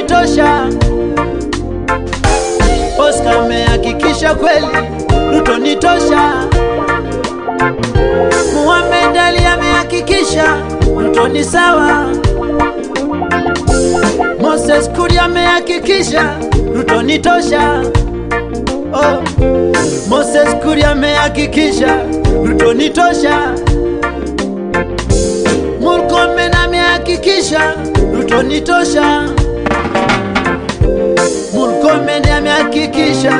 tosha. Oscar amehakikisha kweli Ruto ni tosha. Muhammad Ali amehakikisha Ruto ni sawa. Moses Kuria amehakikisha Ruto ni tosha. Oh, Moses Kuria amehakikisha Ruto ni tosha. Murkomen amehakikisha Ruto ni tosha. Murkomen amehakikisha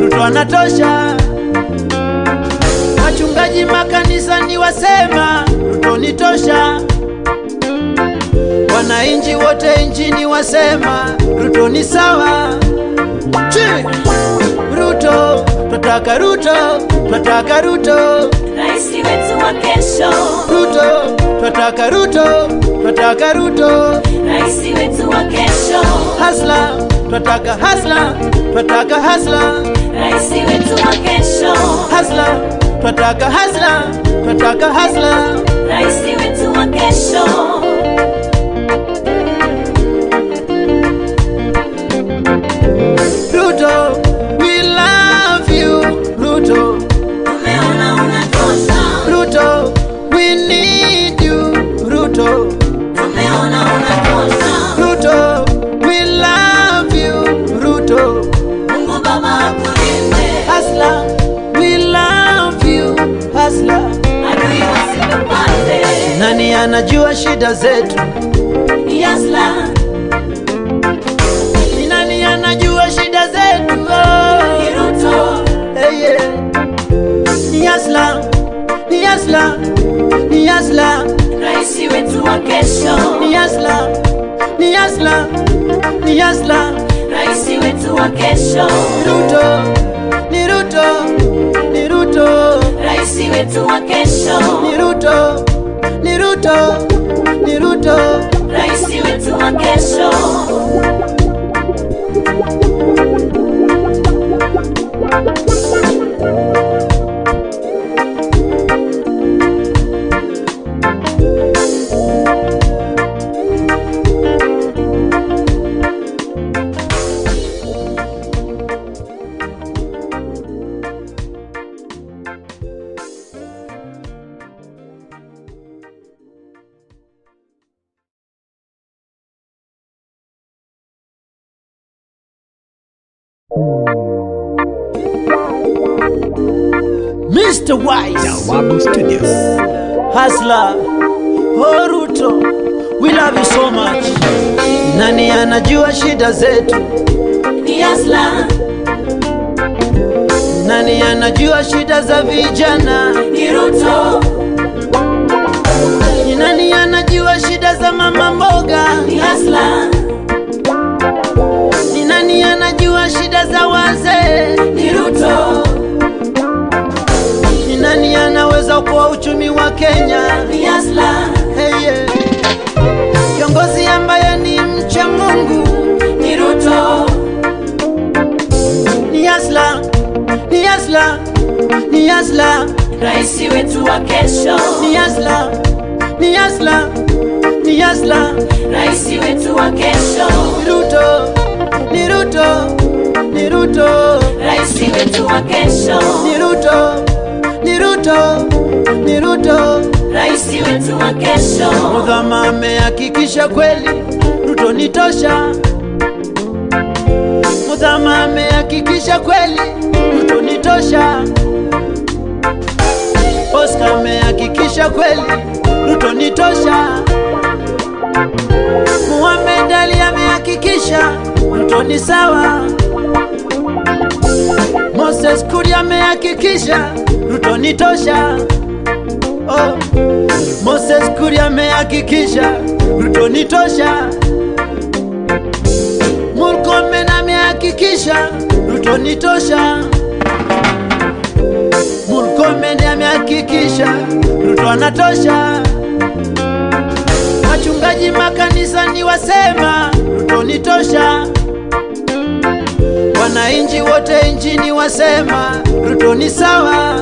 Ruto anatosha. Wachungaji makanisa ni wasema Ruto ni tosha. Wananchi wote nchini wasema Ruto ni sawa. Chi! Ruto, twataka Ruto, twataka Ruto. Rais wetu wa kesho. Ruto, twataka Ruto, twataka Ruto. Rais wetu wa kesho. Hasla, twataka hasla, twataka hasla. Rais wetu wa kesho. Hasla, twataka hasla, twataka hasla. Rais wetu wa kesho. Ruto, we love you, Ruto. Tumeona unatosha. Ruto, we need you, Ruto. Tumeona unatosha. Ruto, we love you, Ruto. Mungu Baba akulinde. Hasla, we love you, Hasla. Adui wasikupate. Nani anajua shida zetu? Ni Hasla. Ni nani anajua shida zetu? Oh. Ni Ruto. Hey, yeah. Ni Hasla, ni Hasla, ni Hasla. Rais wetu wa kesho. Ni Hasla, ni Hasla, ni Hasla. Rais wetu wa kesho. Ruto, ni Ruto, ni Ruto. Rais wetu wa kesho. Ni Ruto, ni Ruto, ni Ruto. Rais wetu wa kesho. Mr. Wise, Jawabu Studios. Hasla, oh Ruto, we love you so much. Nani anajua shida zetu? Ni Hasla. Nani anajua shida za vijana? Ni Ruto. Ni nani anajua shida za mama mboga? Ni Hasla. Ni nani anajua shida za wazee? Ni Ruto. Ni nani anaweza kwa uchumi wa Kenya? Ni Hasla. Hey, yeah. Kiongozi ambaye ni mcha Mungu Ni Ruto. Ni Hasla, ni Hasla, ni Hasla. Rais wetu wa kesho. Ni Hasla, ni Hasla, ni Hasla. Rais wetu wa kesho. Ni Ruto, ni Ruto, ni Ruto. Rais wetu wa kesho. Ni Ruto, ni Ruto, ni Ruto. Rais wetu wa kesho. Mudhama amehakikisha kweli Ruto ni tosha. Mudhama amehakikisha kweli Ruto ni tosha. Oscar amehakikisha kweli Ruto ni tosha. Muhammad Ali amehakikisha Ruto ni sawa. Moses Kuria amehakikisha Ruto ni tosha. Oh, Moses Kuria amehakikisha Ruto ni tosha. Murkomen amehakikisha Ruto ni tosha. Murkomen amehakikisha Ruto anatosha. Wachungaji makanisa ni wasema Ruto ni tosha. Wananchi wote nchini wasema Ruto ni sawa.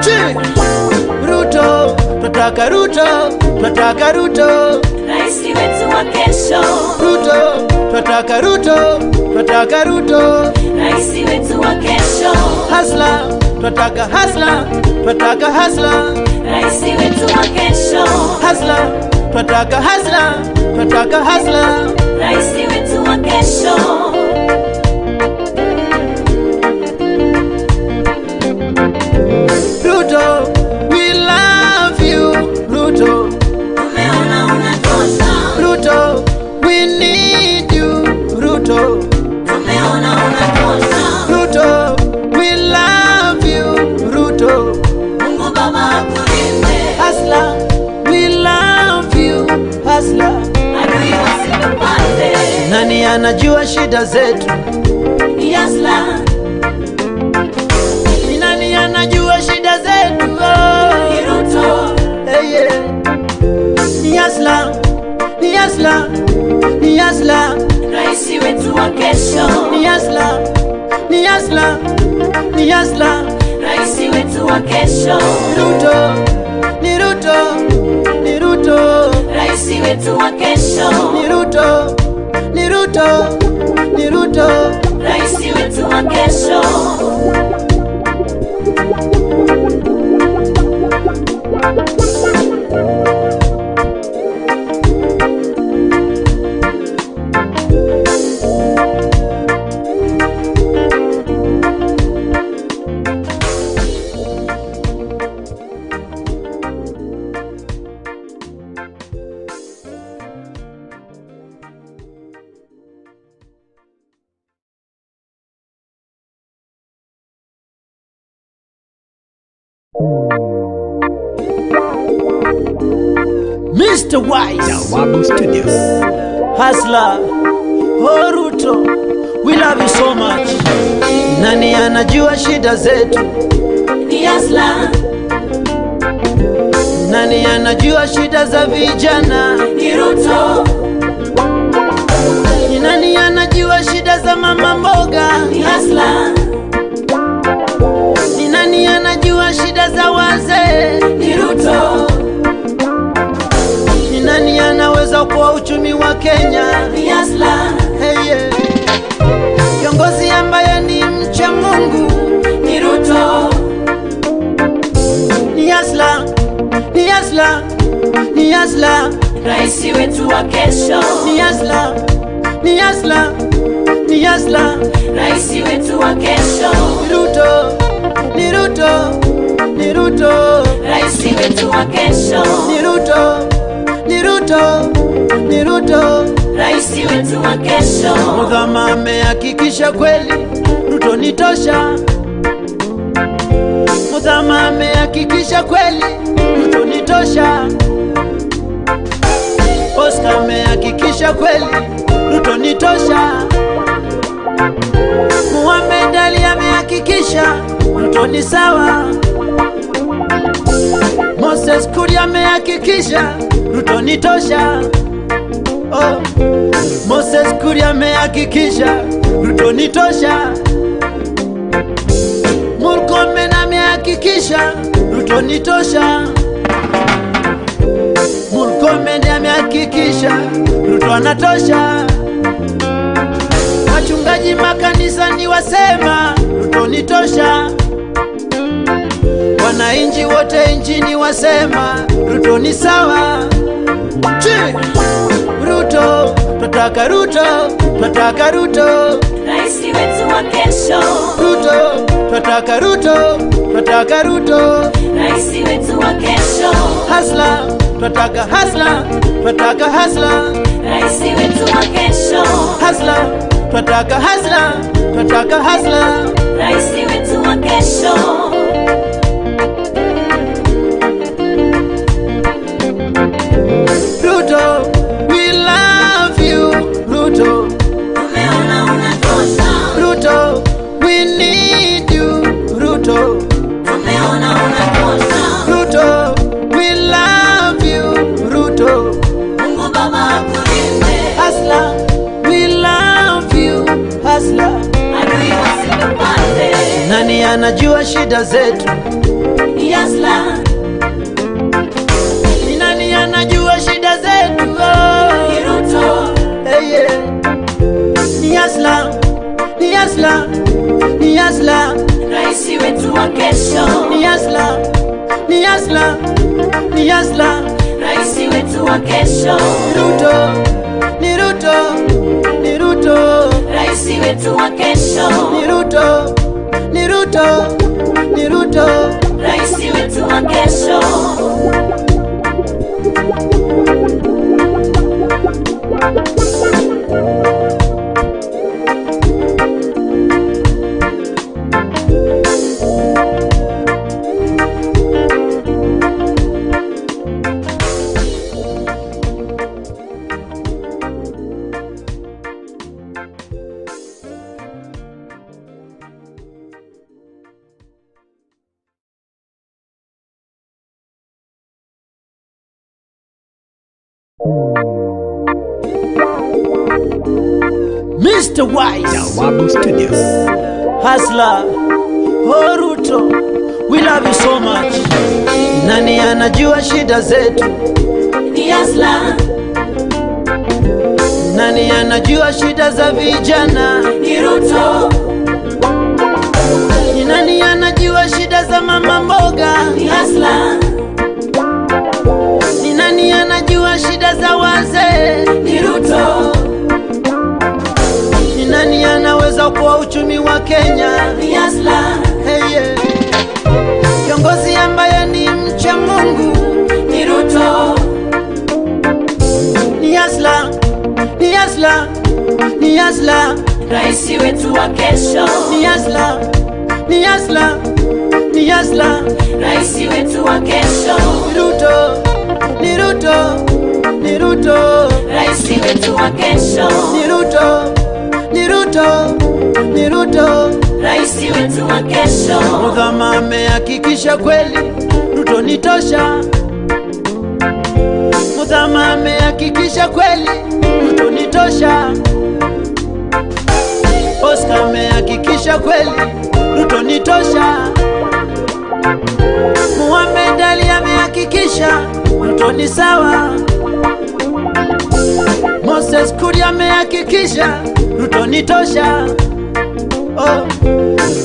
Chi! Ruto, twataka Ruto, twataka Ruto. Rais wetu wa kesho. Ruto, Twataka Ruto, twataka Ruto, Raisi wetu wa kesho. Hustler, twataka hustler, twataka hustler, Raisi wetu wa kesho. Hustler, twataka hustler, twataka hustler, Raisi wetu wa kesho. Ruto, we love you, Ruto. Tumeona unatosha. Ruto, we need you, Ruto. Tumeona unatosha. Ruto, we love you, Ruto. Mungu Baba akulinde. Hustler, we love you, hustler. Adui wasikupate. Nani anajua shida zetu? Ni hustler. Ni nani anajua shida zetu? Oh. Ni Ruto. Hey, yeah. Ni hustler, ni hustler, ni hustler, Raisi wetu wa kesho. ni hustler, ni hustler, ni hustler. Raisi wetu wa kesho. Ruto, ni Ruto, ni Ruto, Raisi wetu wa kesho. ni Ruto, ni Ruto, ni Ruto. Raisi wetu wa kesho. Mr. Wise, Jawabu Studios. Hustler, oh Ruto, we love you so much. Nani anajua shida zetu? Ni hustler. Nani anajua shida za vijana? Ni Ruto. Ni nani anajua shida za mama mboga? Ni hustler. Ni nani anajua shida za wazee? Ni Ruto. Ni nani anaweza kwa uchumi wa Kenya? Ni hustler. Hey, yeah. Kiongozi ambaye ni mcha Mungu Ni Ruto. ni hustler, ni hustler, ni hustler, Raisi wetu wa kesho. ni hustler, ni hustler, ni hustler. Raisi wetu wa kesho. Ruto, ni Ruto, ni Ruto, Raisi wetu wa kesho. ni Ruto, ni Ruto, ni Ruto. Raisi wetu wa kesho. Mudhama amehakikisha kweli Ruto ni tosha. Mudhama amehakikisha kweli Ruto ni tosha. Oscar amehakikisha kweli Ruto ni tosha. Muhammad Ali amehakikisha Ruto ni sawa. Moses Kuria amehakikisha Ruto ni tosha. Oh. Moses Kuria amehakikisha Ruto ni tosha. Murkomen amehakikisha Ruto ni tosha. Murkomen amehakikisha Ruto anatosha. Wachungaji makanisa ni wasema Ruto ni tosha. Wananchi wote nchini wasema Ruto ni sawa. Chi! Ruto, twataka Ruto, twataka Ruto, Raisi wetu wa kesho. Ruto, twataka Ruto, twataka Ruto, Raisi wetu wa kesho. Hustler, twataka hustler, twataka hustler, Raisi wetu wa kesho. Hustler, twataka hustler, twataka hustler, Raisi wetu wa kesho. Ruto, we love you, Ruto, Tumeona unatosha. Ruto, we need you, Ruto, Tumeona unatosha. Ruto, we love you, Ruto. Mungu Baba akulinde. Hustler, we love you, hustler. Adui wasikupate. Nani anajua shida zetu? Ni hustler. Ni nani anajua shida zetu? Oh. Ni Ruto. Hey, yeah. Hustler, ni hustler, ni hustler. Raisi wetu wa kesho. Ni hustler, ni hustler, ni hustler. Raisi wetu wa kesho. Ruto, ni Ruto, ni Ruto. Raisi wetu wa kesho. Ni Ruto, ni Ruto, ni Ruto. Raisi wetu wa kesho. Mr. Wise, Jawabu Studios. Hustler, oh Ruto, we love you so much. Nani anajua shida zetu? Ni hustler. Nani anajua shida za vijana? Ni Ruto. Ni nani anajua shida za mama mboga? Ni hustler. Ni nani anajua shida za wazee? Ni Ruto. Ni nani anaweza kwa uchumi wa Kenya? Ni hustler. Hey, yeah. Kiongozi ambaye ni mcha Mungu Ni Ruto. Ni hustler, ni hustler, ni hustler. Raisi wetu wa kesho. Ni hustler, ni hustler, ni hustler. Raisi wetu wa kesho. Ruto, ni Ruto, ni Ruto. Raisi wetu wa kesho. Ni Ruto, ni Ruto, ni Ruto. Raisi wetu wa kesho. Mudhama amehakikisha kweli Ruto ni tosha. Mudhama amehakikisha kweli Ruto ni tosha. Oscar amehakikisha kweli Ruto ni tosha. Muhammad Ali amehakikisha Ruto ni sawa. Moses Kuria amehakikisha Ruto ni tosha. Oh.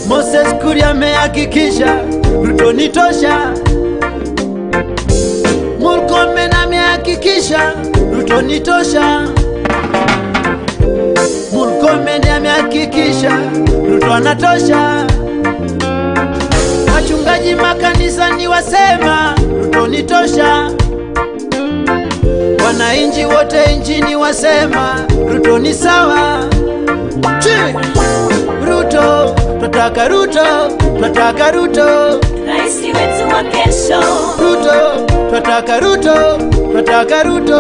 Moses Kuria amehakikisha Ruto ni tosha. Murkomen amehakikisha Ruto ni tosha. Murkomen amehakikisha Ruto anatosha. Wachungaji makanisani wasema Ruto ni tosha. Wananchi wote nchini wasema Ruto ni sawa. Chi! Ruto, twataka Ruto, twataka Ruto. Raisi wetu wa kesho. Ruto, twataka Ruto, twataka Ruto.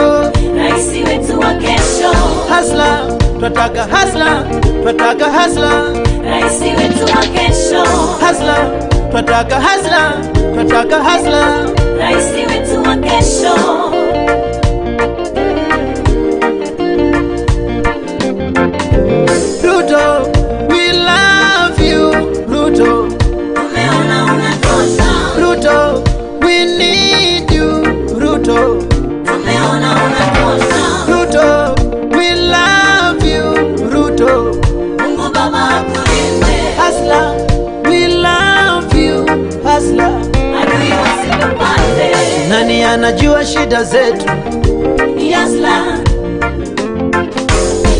Raisi wetu wa kesho. Hustler, twataka hustler, twataka hustler. Raisi wetu wa kesho. Hustler, twataka hustler, twataka hustler. Raisi wetu wa kesho. Ruto, we love you, Ruto. Tumeona unatosha. Ruto, we need you, Ruto. Tumeona unatosha. Ruto, we love you, Ruto. Mungu Baba akulinde. Hustler, we love you, hustler. Adui wasikupate. Nani anajua shida zetu? Ni hustler.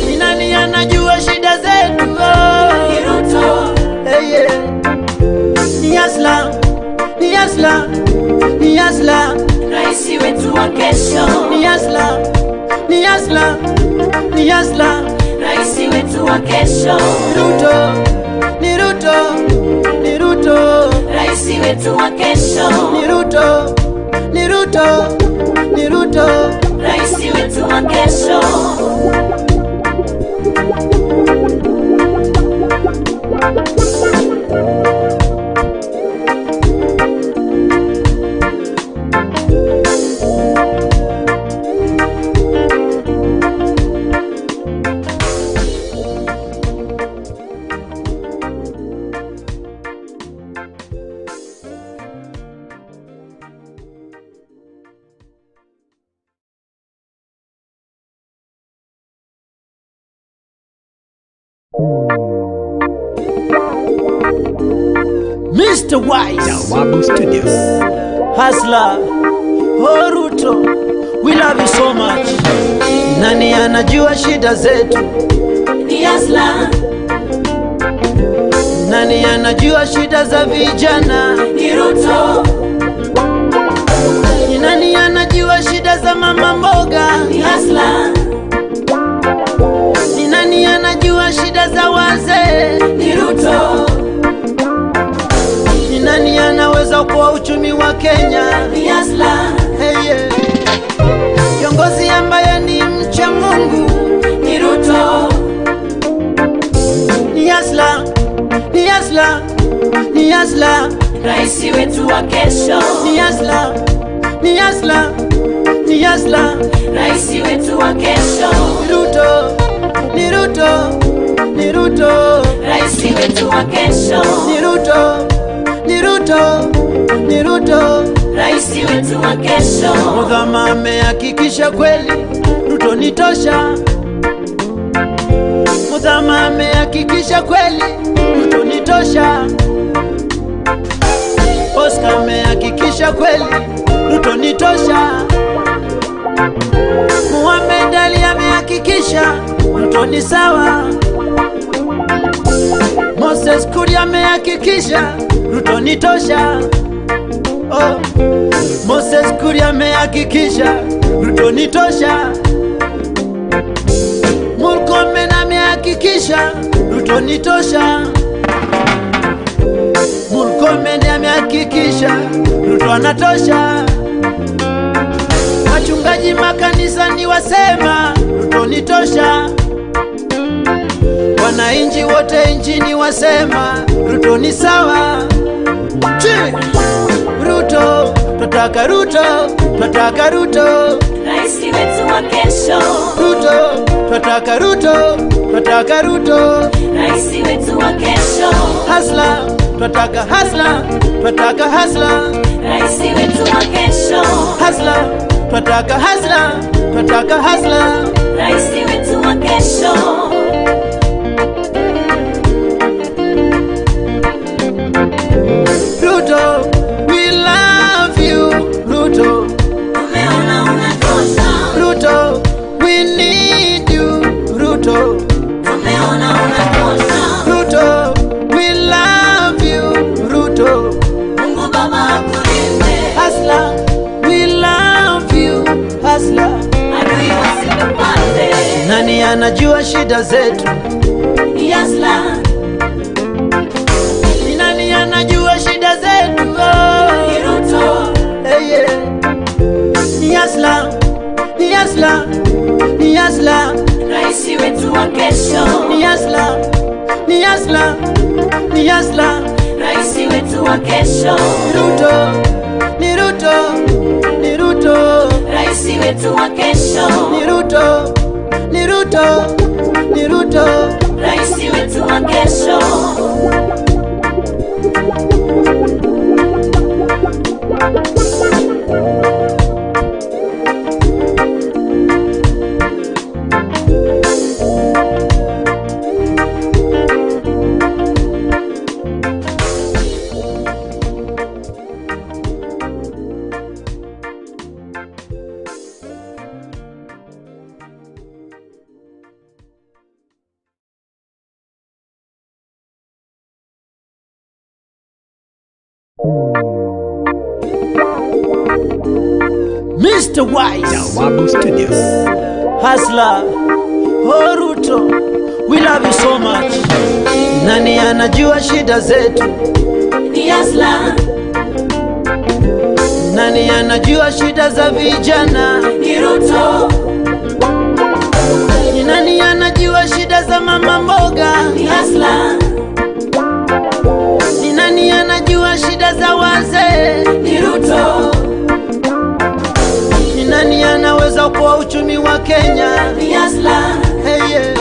Ni nani anajua shida zetu? Oh. Ni Ruto. Hey, yeah. Ni hustler, ni hustler, ni hustler. Raisi wetu wa kesho. Ni hustler, ni hustler, ni hustler. Raisi wetu wa kesho. Ruto, ni Ruto, ni Ruto. Raisi wetu wa kesho. Ni Ruto, ni Ruto, ni Ruto. Raisi wetu wa kesho. Mr. Wise, Jawabu Studios. Hustler, oh Ruto, we love you so much. Nani anajua shida zetu? Ni Hustler. Nani anajua shida za vijana? Ni Ruto. Ni nani anajua shida za mama mboga? Ni Hustler. Ni nani anajua shida za wazee? Ni Ruto. Ni nani anaweza kwa uchumi wa Kenya? Ni Hustler. Hey, yeah. Kiongozi ambaye ni mcha Mungu Ni Ruto. Ni Hustler, ni Hustler, ni Hustler. Raisi wetu wa kesho. Ni Hustler, ni Hustler, ni Hustler. Raisi wetu wa kesho. Ruto, ni Ruto, ni Ruto. Raisi wetu wa kesho. Ni Ruto, ni Ruto, ni Ruto. Raisi wetu wa kesho. Mudhama amehakikisha kweli Ruto ni tosha. Mudhama amehakikisha kweli Ruto ni tosha. Oscar amehakikisha kweli Ruto ni tosha. Muhammad Ali amehakikisha Ruto ni sawa. Moses Kuria amehakikisha Ruto ni tosha. Oh. Moses Kuria amehakikisha Ruto ni tosha. Murkomen amehakikisha Ruto ni tosha. Murkomen amehakikisha Ruto anatosha. Wachungaji makanisani wasema Ruto ni tosha. Wananchi wote nchini wasema Ruto ni sawa. Ruto, twataka Ruto, twataka Ruto. Raisi wetu wa kesho. Ruto, twataka Ruto, twataka Ruto. Raisi wetu wa kesho. Hustler, twataka Hustler, twataka Hustler. Raisi wetu wa kesho. Hustler, twataka Hustler, twataka Hustler. Raisi wetu wa kesho. Ruto, we love you, Ruto. Tumeona unatosha. Ruto, we need you, Ruto. Tumeona unatosha. Ruto, we love you, Ruto. Mungu Baba akulinde. Hustler, we love you, Hustler. Adui wasikupate. Nani anajua shida zetu? Ni Hustler. Ni nani anajua shida zetu? Oh. Ni Ruto. Hey, yeah. Ni Hustler, ni Hustler, ni Hustler. Raisi wetu wa kesho. Ni Hustler, ni Hustler, ni Hustler. Raisi wetu wa kesho. Ruto, ni Ruto, ni Ruto. Raisi wetu wa kesho. Ni Ruto, ni Ruto, ni Ruto. Raisi wetu wa kesho. Mr. Wise, Jawabu Studios. Hustler, oh Ruto, we love you so much. Nani anajua shida zetu? Ni Hustler. Nani anajua shida za vijana? Ni Ruto. Ni nani anajua shida za mama mboga? Ni Hustler. Ni nani anajua shida za wazee? Ni Ruto. Ni nani anaweza kwa uchumi wa Kenya? Ni Hustler. Hey, yeah.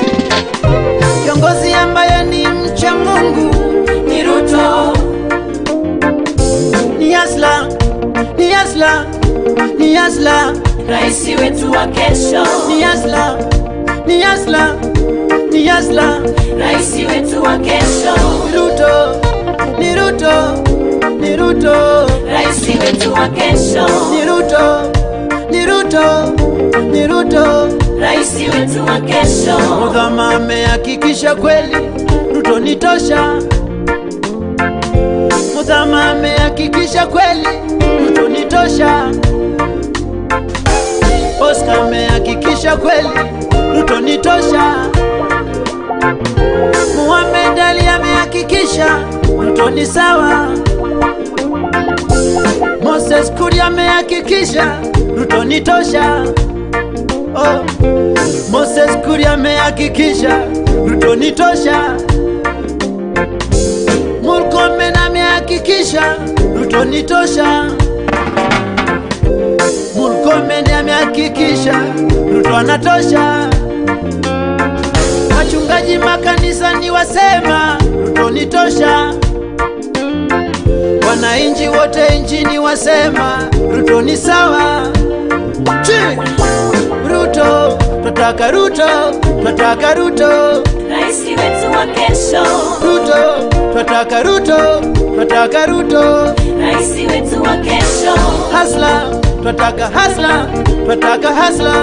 Kiongozi ambaye ni mcha Mungu Ni Ruto. Ni Hustler, ni Hustler, ni Hustler. Raisi wetu wa kesho. Ni Hustler, ni Hustler, Ni Asla, Rais wetu wa kesho. Ruto, ni Ruto, ni Ruto, Rais wetu wa kesho. Ni Ruto, ni Ruto, ni Ruto, Rais wetu wa kesho. Muthama amehakikisha kweli Ruto ni tosha. Muthama amehakikisha kweli Ruto ni tosha. Oscar amehakikisha kweli Ruto ni tosha. Muhammad Ali amehakikisha Ruto ni sawa. Moses Kuria amehakikisha Ruto ni tosha. Oh. Moses Kuria amehakikisha Ruto ni tosha. Murkomen amehakikisha Ruto ni tosha. Murkomen amehakikisha Ruto anatosha. Wachungaji makanisani wasema Ruto ni tosha. Wananchi wote nchini wasema Ruto ni sawa. Chi! Ruto, twataka Ruto, twataka Ruto. Rais wetu wa kesho. Ruto, twataka Ruto, twataka Ruto. Rais wetu wa kesho. Hasla, twataka hasla, twataka hasla.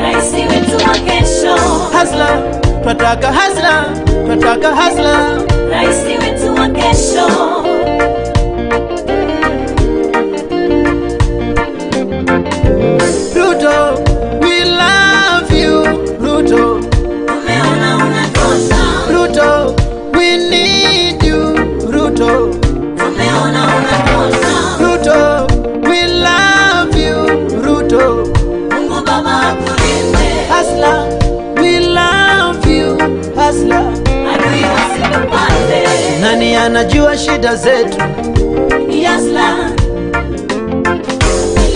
Rais wetu wa kesho. Hasla, twataka hasla, twataka hasla. Rais wetu wa kesho. Ruto, we love you, Ruto. Tumeona unatosha. Ruto, we need you, Ruto. Tumeona unatosha. Ruto, we love you, Ruto. Mungu Baba akulinde. Hasla, we love you, Hasla. Adui wasikupande. Nani anajua shida zetu? Ni Asla,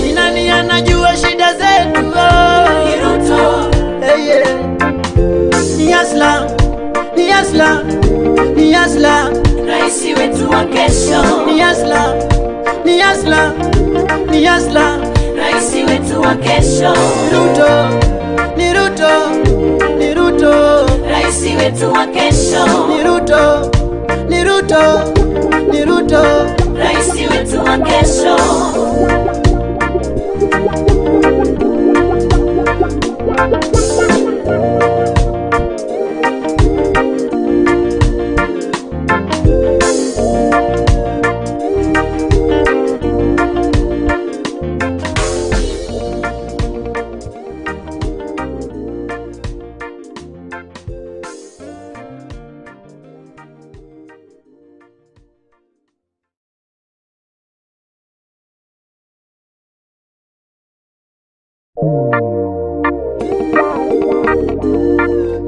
Ni nani anajua shida zetu? Oh. Ni Ruto, Hey, yeah. Ni Asla, ni Asla, ni Asla, Rais wetu wa kesho. ni Asla, ni Asla, ni Asla. Rais wetu wa kesho. Ruto, ni Ruto, ni Ruto, Rais wetu wa kesho. ni Ruto, ni Ruto, ni Ruto. Rais wetu wa kesho.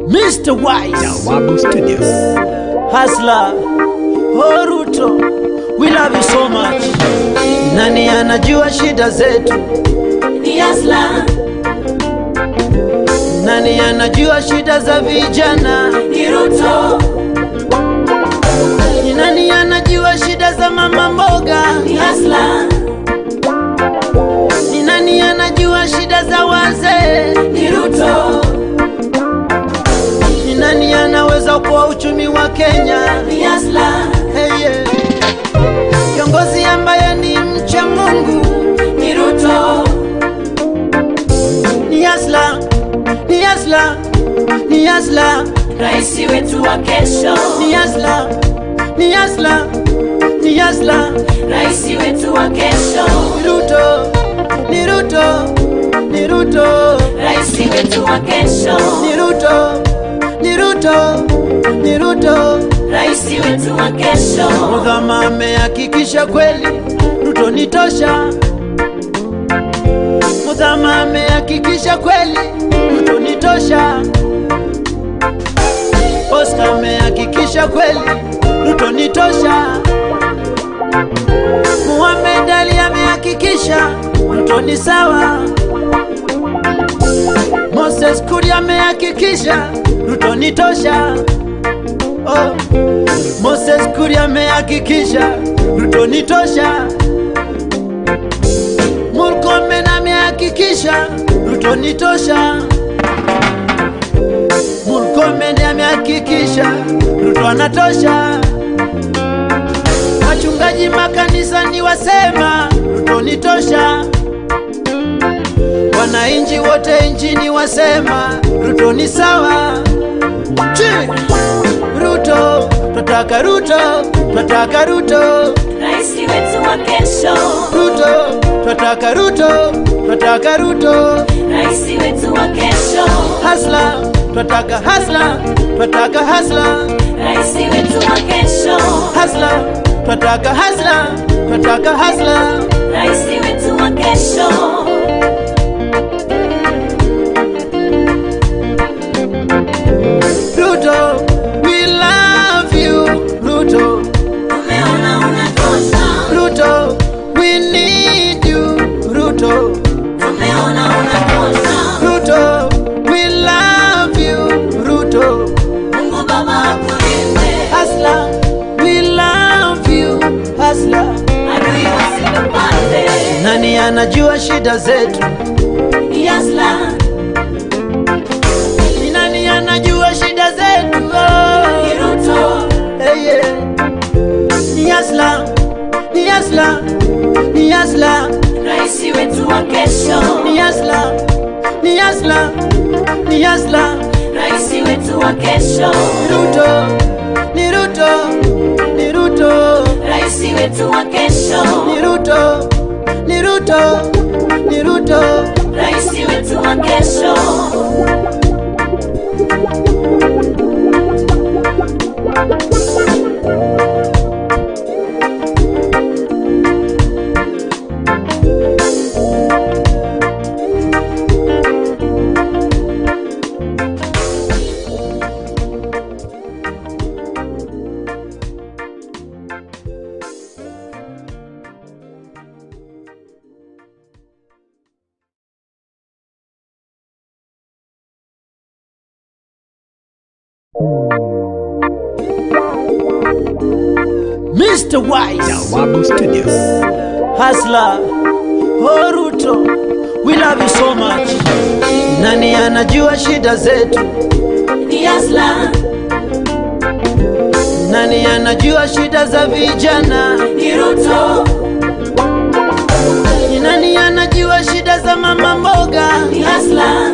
Mr. Wise, Jawabu Studios. Hasla, oh Ruto, we love you so much. Nani anajua shida zetu? Ni Asla, Nani anajua shida za vijana? ni Ruto, Ni nani anajua shida za mama mboga? ni Asla, Ni nani anajua shida za wazee? ni Ruto, Ni nani anaweza kuwa uchumi wa Kenya? ni Asla, Hey, yeah. Kiongozi ambaye ni mcha Mungu ni Ruto, ni Asla, ni Asla, ni Asla, Rais wetu wa kesho. ni Asla, ni Asla, ni Asla. Rais wetu wa kesho. Ruto, ni Ruto, ni Ruto, Rais wetu wa kesho. ni Ruto, ni Ruto, ni Ruto. Rais wetu wa kesho. Muthama amehakikisha kweli Ruto ni tosha. Muthama amehakikisha kweli Ruto ni tosha. Oscar amehakikisha kweli Ruto ni tosha. Muhammad Ali amehakikisha Ruto ni sawa. Moses Kuria amehakikisha Ruto ni tosha. Oh. Moses Kuria amehakikisha Ruto ni tosha. Murkomen amehakikisha Ruto ni tosha. Murkomen amehakikisha amehakikisha Ruto anatosha. Wachungaji makanisani wasema Ruto ni tosha. Wananchi wote nchini wasema Ruto ni sawa. Ruto, twataka Ruto, twataka Ruto, Rais wetu wa kesho. Ruto, twataka Ruto, twataka Ruto, Rais wetu wa kesho. Hasla, twataka hasla, twataka hasla, Rais wetu wa kesho. Hasla, twataka hasla, twataka hasla, Rais wetu wa kesho. Ruto, we love you, Ruto. Tumeona unatosha. Ruto, we need you, Ruto. Tumeona unatosha. Ruto, we love you, Ruto. Mungu Baba akulinde. Hasla, we love you, Hasla. Adui wasikupate. Nani anajua shida zetu? Yasla, Ni nani anajua shida zetu? Oh. ni Ruto. Hey, yeah. Ni Hasla, ni Hasla, ni Hasla, Rais wetu wa kesho. ni Hasla, ni Hasla, ni Hasla. Rais wetu wa kesho. Ruto, ni Ruto, ni Ruto, Rais wetu wa kesho. ni Ruto, ni Ruto, ni Ruto. Rais wetu wa kesho. Mr. Wise, Jawabu Studios. Hasla, oh Ruto, we love you so much. Nani anajua shida zetu? Ni Hasla, Nani anajua shida za vijana? ni Ruto. Ni nani anajua shida za mama mboga? Ni Hasla,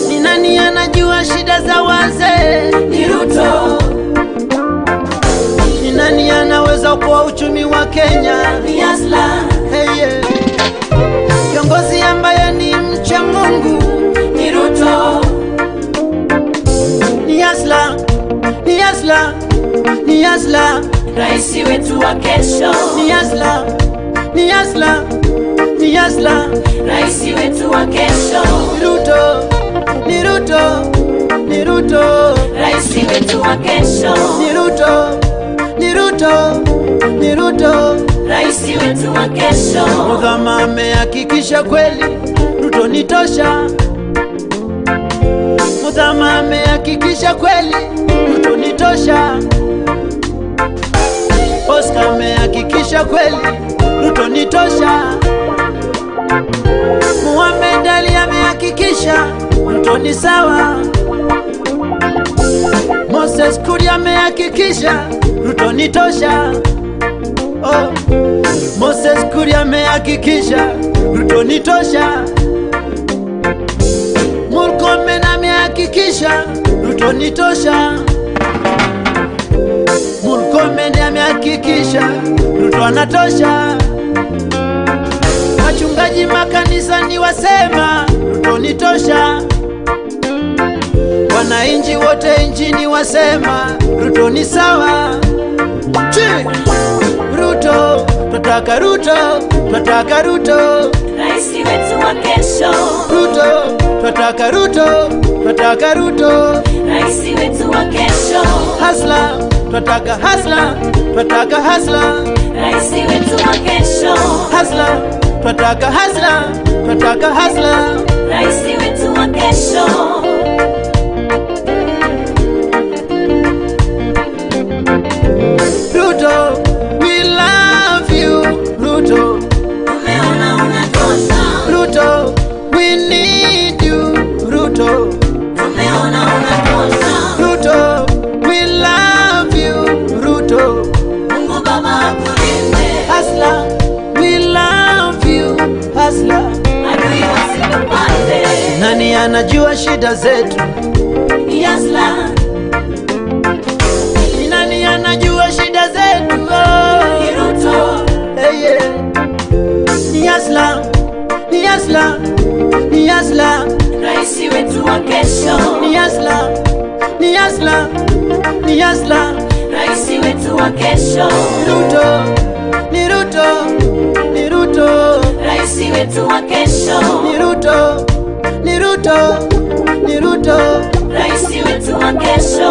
Ni nani anajua shida za wazee? ni Ruto. Ni nani anaweza kwa uchumi wa Kenya? Ni Hasla, Hey, yeah. Kiongozi ambaye ni mcha Mungu ni Ruto. ni Hasla, ni Hasla, ni Hasla, Rais wetu wa kesho. ni Hasla, ni Hasla, ni Hasla. Rais wetu wa kesho. Ruto, ni Ruto, ni Ruto, Rais wetu wa kesho. ni Ruto, ni Ruto, ni Ruto. Rais wetu wa kesho. Mudhama amehakikisha kweli Ruto ni tosha. Mudhama amehakikisha kweli Ruto ni tosha. Oscar amehakikisha kweli Ruto ni tosha. Muhammad Ali amehakikisha Ruto ni sawa. Moses Kuria amehakikisha Ruto ni tosha. Oh. Moses Kuria amehakikisha Ruto ni tosha. Murkomen amehakikisha Ruto ni tosha. Murkomen amehakikisha Ruto anatosha. Wachungaji makanisani wasema Ruto ni tosha. Wananchi wote nchini wasema Ruto ni sawa. Chi! Ruto, twataka Ruto, twataka Ruto, Rais wetu wa kesho. Ruto, twataka Ruto, twataka Ruto, Rais wetu wa kesho. Hasla, twataka hasla, twataka hasla, Rais wetu wa kesho. Hasla, twataka hasla, twataka hasla. Rais wetu wa kesho. Ruto, we love you, Ruto. Tumeona unatosha. Ruto, we need you, Ruto. Tumeona unatosha. shida zetu? Ni Hustler. Ni nani anajua shida zetu? Oh. Ni Ruto. Hey, yeah. Ni Hustler, ni Hustler, ni Hustler. Raisi wetu wa kesho. Ni Hustler, ni Hustler, ni Hustler. Raisi wetu wa kesho. Ruto, ni Ruto, ni Ruto. Raisi wetu wa kesho. Ni Ruto, ni Ruto, ni Ruto. Raisi wetu wa kesho.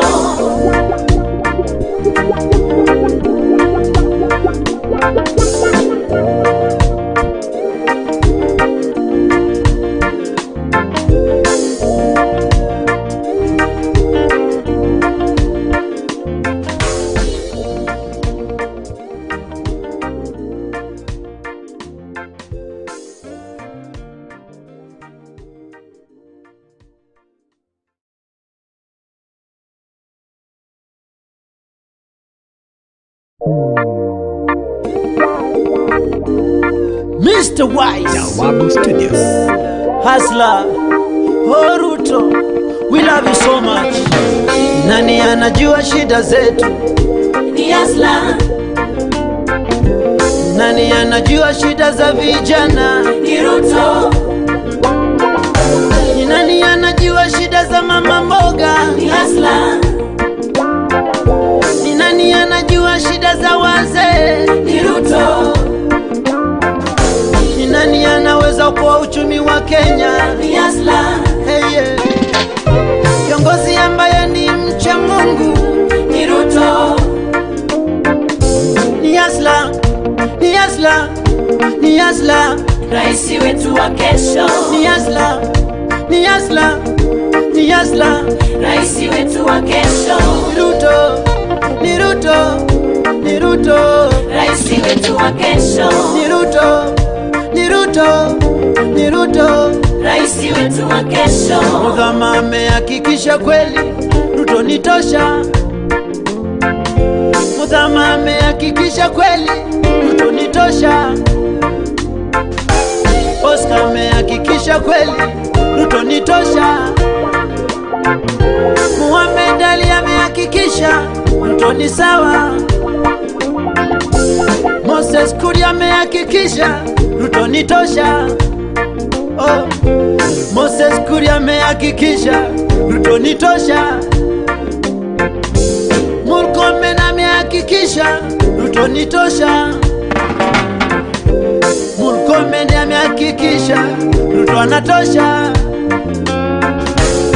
Mr. Wise, Jawabu Studios. Hustler, oh Ruto, we love you so much. Nani anajua shida zetu? Ni Hustler. Nani anajua shida za vijana? Ni Ruto. Ni nani anajua shida za mama mboga? Ni Hustler. Ni nani anajua shida za wazee? Ni Ruto. Ni nani anaweza kwa uchumi wa Kenya? Ni Hustler. Hey, yeah. Kiongozi ambaye ni mcha Mungu Ni Ruto. Ni Hustler, ni Hustler, ni Hustler. Raisi wetu wa kesho. Ni Hustler, ni Hustler, ni Hustler. Raisi wetu wa kesho. Ruto, ni Ruto, ni Ruto. Raisi wetu wa kesho. Ni Ruto, ni Ruto, ni Ruto. Raisi wetu wa kesho. Mudhama amehakikisha kweli Ruto ni tosha. Mudhama amehakikisha kweli Ruto ni tosha. Oscar amehakikisha kweli Ruto ni tosha. Muhammad Ali amehakikisha Ruto ni sawa. Moses Kuria amehakikisha Ruto ni tosha. Oh. Moses Kuria amehakikisha Ruto ni tosha. Murkomen amehakikisha Ruto ni tosha. Murkomen amehakikisha Ruto anatosha.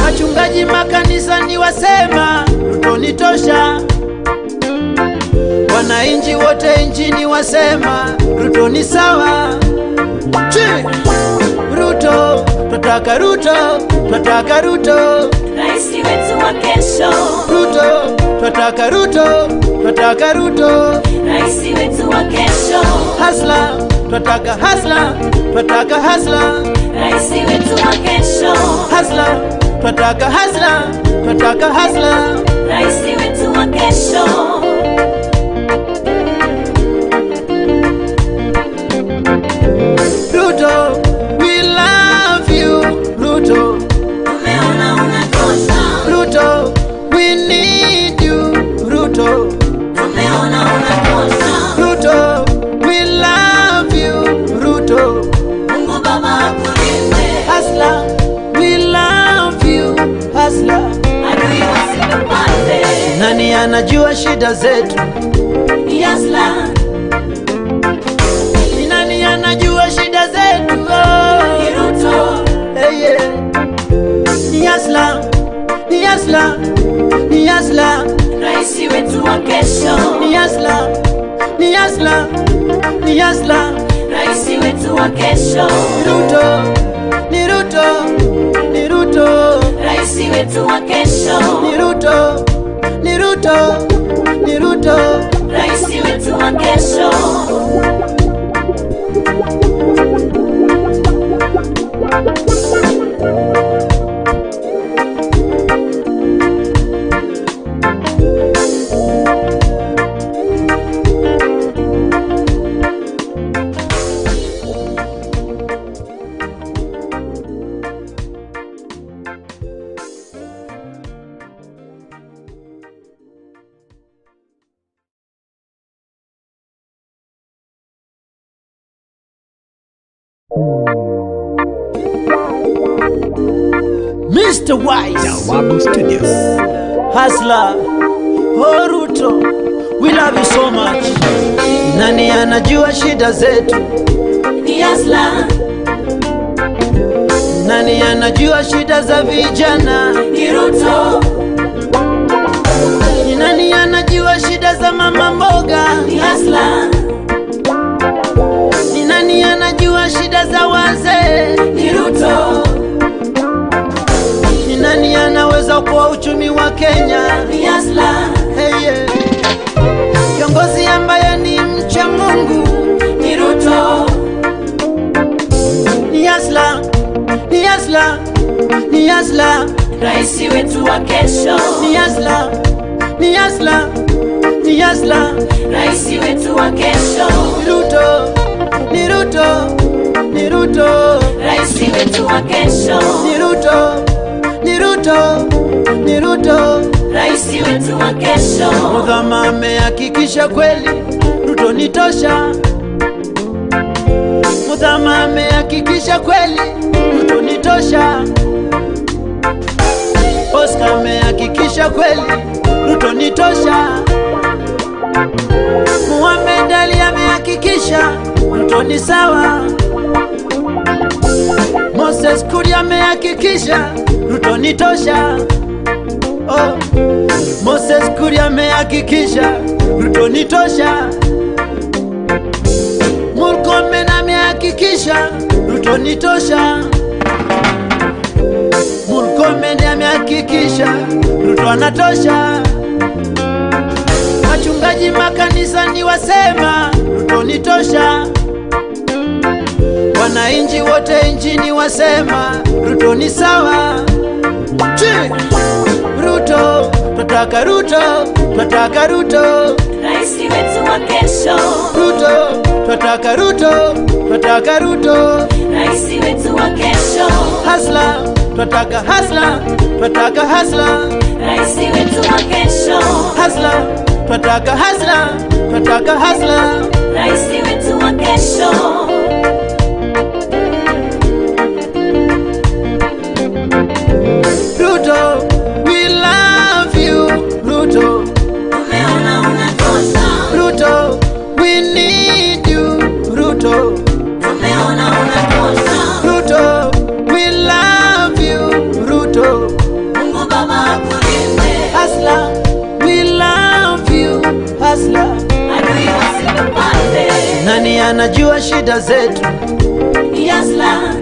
Wachungaji makanisa ni wasema Ruto ni tosha. Wananchi wote nchini wasema Ruto ni sawa. Chi! Ruto, twataka Ruto, twataka Ruto. Raisi wetu wa kesho. Ruto, twataka Ruto, twataka Ruto. Raisi wetu wa kesho. Hustler, twataka hustler, twataka hustler. Raisi wetu wa kesho. Hustler, twataka hustler, twataka hustler. Raisi wetu wa kesho. Ruto, we love you, Ruto. Tumeona unatosha. Ruto, we need you, Ruto. Tumeona unatosha. Ruto, we love you, Ruto. Mungu Baba akulinde. Hustler, we love you, hustler. Adui wasikupate. Nani anajua shida zetu? Ni Hustler. Ni nani anajua shida zetu? Oh. Ni Ruto. Hey, yeah. Ni Hustler, ni Hustler, ni Hustler. Raisi wetu wa kesho. Ni Hustler, ni Hustler, ni Hustler. Raisi wetu wa kesho. Ruto, ni Ruto, ni Ruto. Raisi wetu wa kesho. Ni Ruto, ni Ruto, ni Ruto. Raisi wetu wa kesho. Mr. Wise, Jawabu Studios. Hustler, oh Ruto, we love you so much. Nani anajua shida zetu? Ni Hustler. Nani anajua shida za vijana? Ni Ruto. Ni nani anajua shida za mama mboga? Ni Hustler. Ni nani anajua shida za wazee? Ni Ruto. Ni nani anaweza kwa uchumi wa Kenya? Ni Hustler. Hey, yeah. Kiongozi ambaye ni mcha Mungu Ni Ruto. Ni Hustler, ni Hustler, ni Hustler. Raisi wetu wa kesho. Ni Hustler, ni Hustler, ni Hustler. Raisi wetu wa kesho. Ni Ruto, ni Ruto, ni Ruto. Raisi wetu wa kesho. Ni Ruto, ni Ruto, ni Ruto. Raisi wetu wa kesho. Mudhama amehakikisha kweli Ruto ni tosha. Mudhama amehakikisha kweli Ruto ni tosha. Oscar amehakikisha kweli Ruto ni tosha. Muhammad Ali amehakikisha Ruto ni sawa. Moses Kuria amehakikisha Ruto ni tosha. Oh. Moses Kuria amehakikisha Ruto ni tosha. Murkomen amehakikisha Ruto ni tosha. Murkomen amehakikisha Ruto anatosha. Wachungaji makanisani wasema Ruto ni tosha. Wananchi wote nchini wasema Ruto ni sawa. Chi! Ruto, twataka Ruto, twataka Ruto. Raisi wetu wa kesho. Ruto, twataka Ruto, twataka Ruto. Raisi wetu wa kesho. Hustler, twataka hustler, twataka hustler. Raisi wetu wa kesho. Hustler, twataka hustler, twataka hustler. Raisi wetu wa kesho. Ruto, we love you, Ruto. Umeona unatosha. Ruto, we need you, Ruto. Umeona unatosha. Ruto, we love you, Ruto. Mungu Baba akulinde. Hustler, we love you, hustler. Adui wasikupate. Nani anajua shida zetu? Ni Hustler.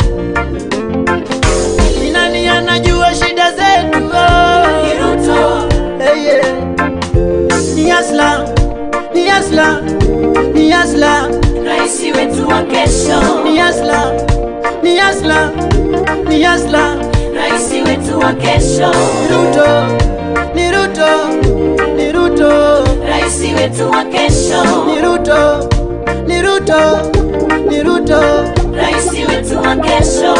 Ni nani anajua shida zetu? Oh. Ni Ruto. Hey, yeah. Ni Hustler, ni Hustler, ni Hustler. Raisi wetu wa kesho. Ni Hustler, ni Hustler, ni Hustler. Raisi wetu wa kesho. Ruto, ni Ruto, ni Ruto. Raisi wetu wa kesho. Ni Ruto, ni Ruto, ni Ruto. Raisi wetu wa kesho.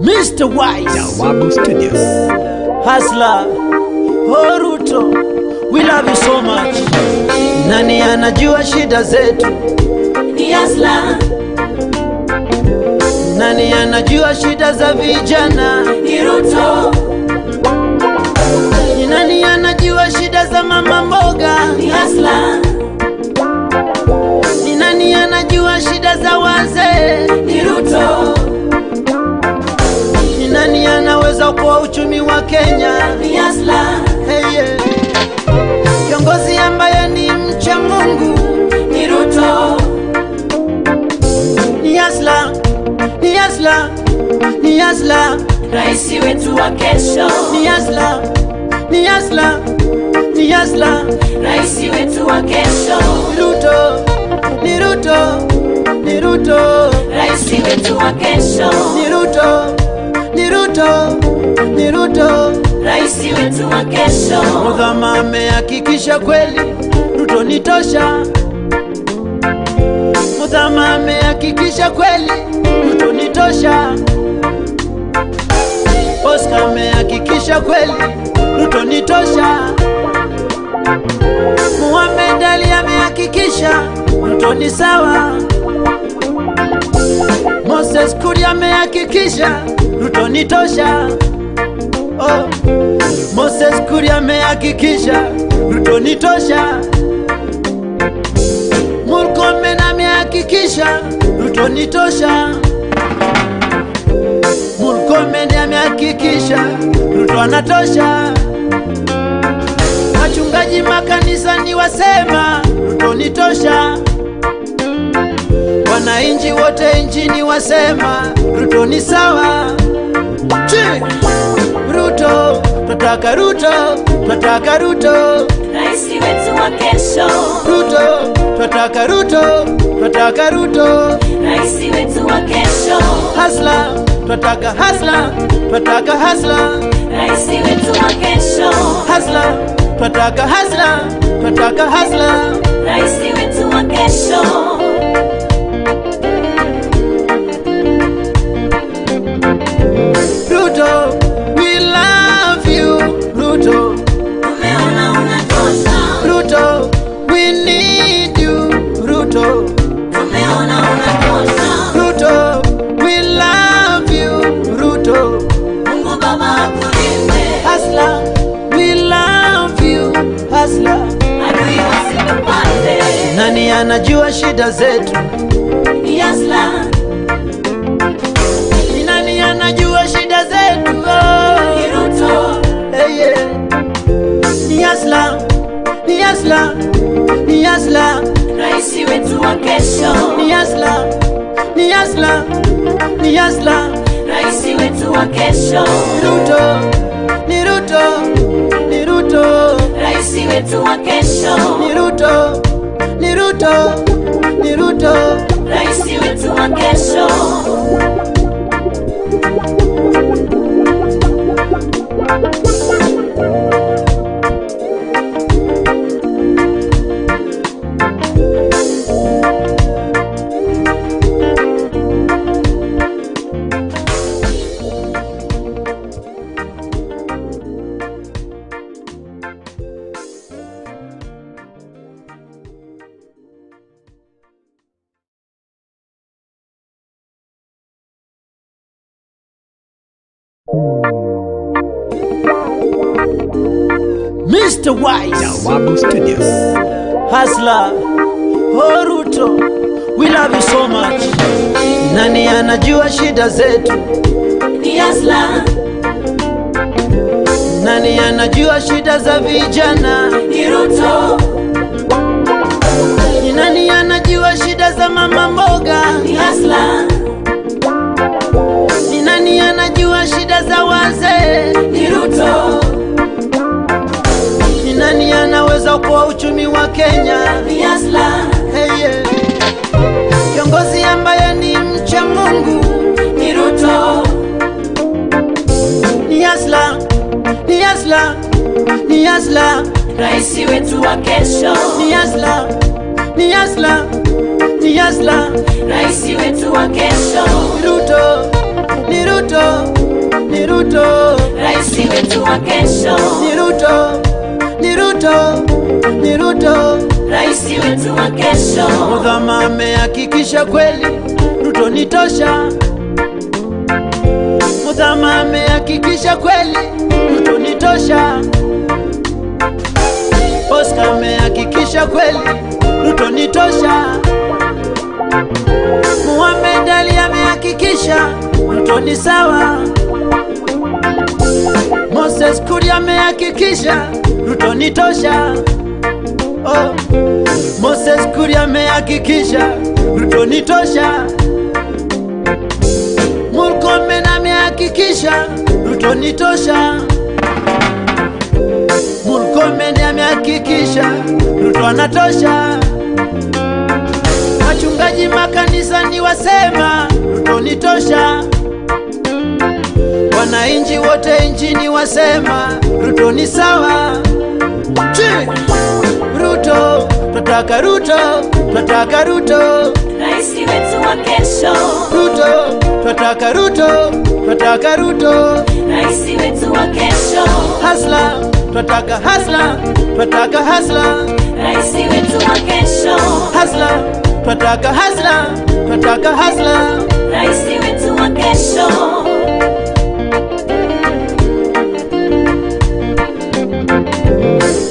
Mr. Wise, Jawabu Studios. Hustler, oh Ruto, we love you so much. Nani anajua shida zetu? Ni Hustler. Nani anajua shida za vijana? Ni Ruto. Ni nani anajua shida za mama mboga? Ni Hustler. Ni nani anajua shida za wazee? Ni Ruto. Ni nani anaweza kwa uchumi wa Kenya? Ni Hustler. Hey, yeah. Kiongozi ambaye ni mcha Mungu Ni Ruto. Ni Hustler, ni Hustler, ni Hustler. Raisi wetu wa kesho. Ni Hustler, ni Hustler, ni Ni Asla, Rais wetu wa kesho. Ruto, ni Ruto, ni Ruto, Rais wetu wa kesho. Ni Ruto, ni Ruto, ni Ruto, Rais wetu wa kesho. Muthama amehakikisha kweli Ruto ni tosha. Muthama amehakikisha kweli Ruto ni tosha. Oscar amehakikisha kweli Ruto ni tosha. Muhammad Ali amehakikisha Ruto ni sawa. Moses Kuria amehakikisha Ruto ni tosha. Oh. Moses Kuria amehakikisha Ruto ni tosha. Murkomen amehakikisha Ruto ni tosha. Murkomen amehakikisha Ruto anatosha. Wachungaji makanisani wasema Ruto ni tosha. Wananchi wote nchini wasema Ruto ni sawa. Chi! Ruto, twataka Ruto, twataka Ruto. Rais wetu wa kesho. Ruto, twataka Ruto, twataka Ruto. Rais wetu wa kesho. Hasla, twataka hasla, twataka hasla. Rais wetu wa kesho. Hasla, twataka hasla, twataka hasla. Rais wetu wa kesho. Ruto, we love you, Ruto. Tumeona unatosha. Ruto, we need you, Ruto. Tumeona unatosha. Ruto, we love you, Ruto. Mungu Baba akulinde. Hasla, we love you, Hasla. Adui wasikupate. Nani anajua shida zetu? Ni Asla, Ni nani anajua shida zetu? Oh. ni Ruto, Hey, yeah. Ni Asla, ni Asla, ni Asla, Rais wetu wa kesho. ni Asla, ni Asla, ni Asla. Rais wetu wa kesho. Ruto, ni Ruto, ni Ruto, Rais wetu wa kesho. ni Ruto, ni Ruto, ni Ruto. Rais wetu wa kesho. Mr. Wise, Jawabu Studios. Hasla, oh Ruto, we love you so much. Nani anajua shida zetu? Ni Asla, Nani anajua shida za vijana? ni Ruto, Ni nani anajua shida za mama mboga? ni Asla, Ni nani anajua shida za wazee? ni Ruto, Ni nani anaweza kuwa uchumi wa Kenya? ni Asla, Hey, yeah. Kiongozi ambaye ni mcha Mungu ni Ruto, ni Asla, ni Asla, ni Asla, Rais wetu wa kesho. ni Asla, ni Asla, ni Asla. Rais wetu wa kesho. Ruto, ni Ruto, ni Ruto, Rais wetu wa kesho. ni Ruto, ni Ruto, ni Ruto. Rais wetu wa kesho. Muthama amehakikisha kweli Ruto ni tosha. Muthama amehakikisha kweli Ruto ni tosha. Oscar amehakikisha kweli Ruto ni tosha. Muhammad Ali amehakikisha Ruto ni sawa. Moses Kuria amehakikisha Ruto ni tosha. Oh. Moses Kuria amehakikisha Ruto ni tosha. Murkomen amehakikisha Ruto ni tosha. Murkomen amehakikisha anatosha. Wachungaji makanisani wasema Ruto ni tosha. Wananchi wote nchini wasema Ruto ni sawa. Ruto, twataka Ruto, twataka Ruto, Rais wetu wa kesho, Ruto, twataka Ruto, twataka Ruto, Rais wetu wa kesho, Hasla, twataka hasla, twataka hasla, Rais wetu wa kesho, hasla, twataka hasla, twataka hasla. Rais wetu wa kesho.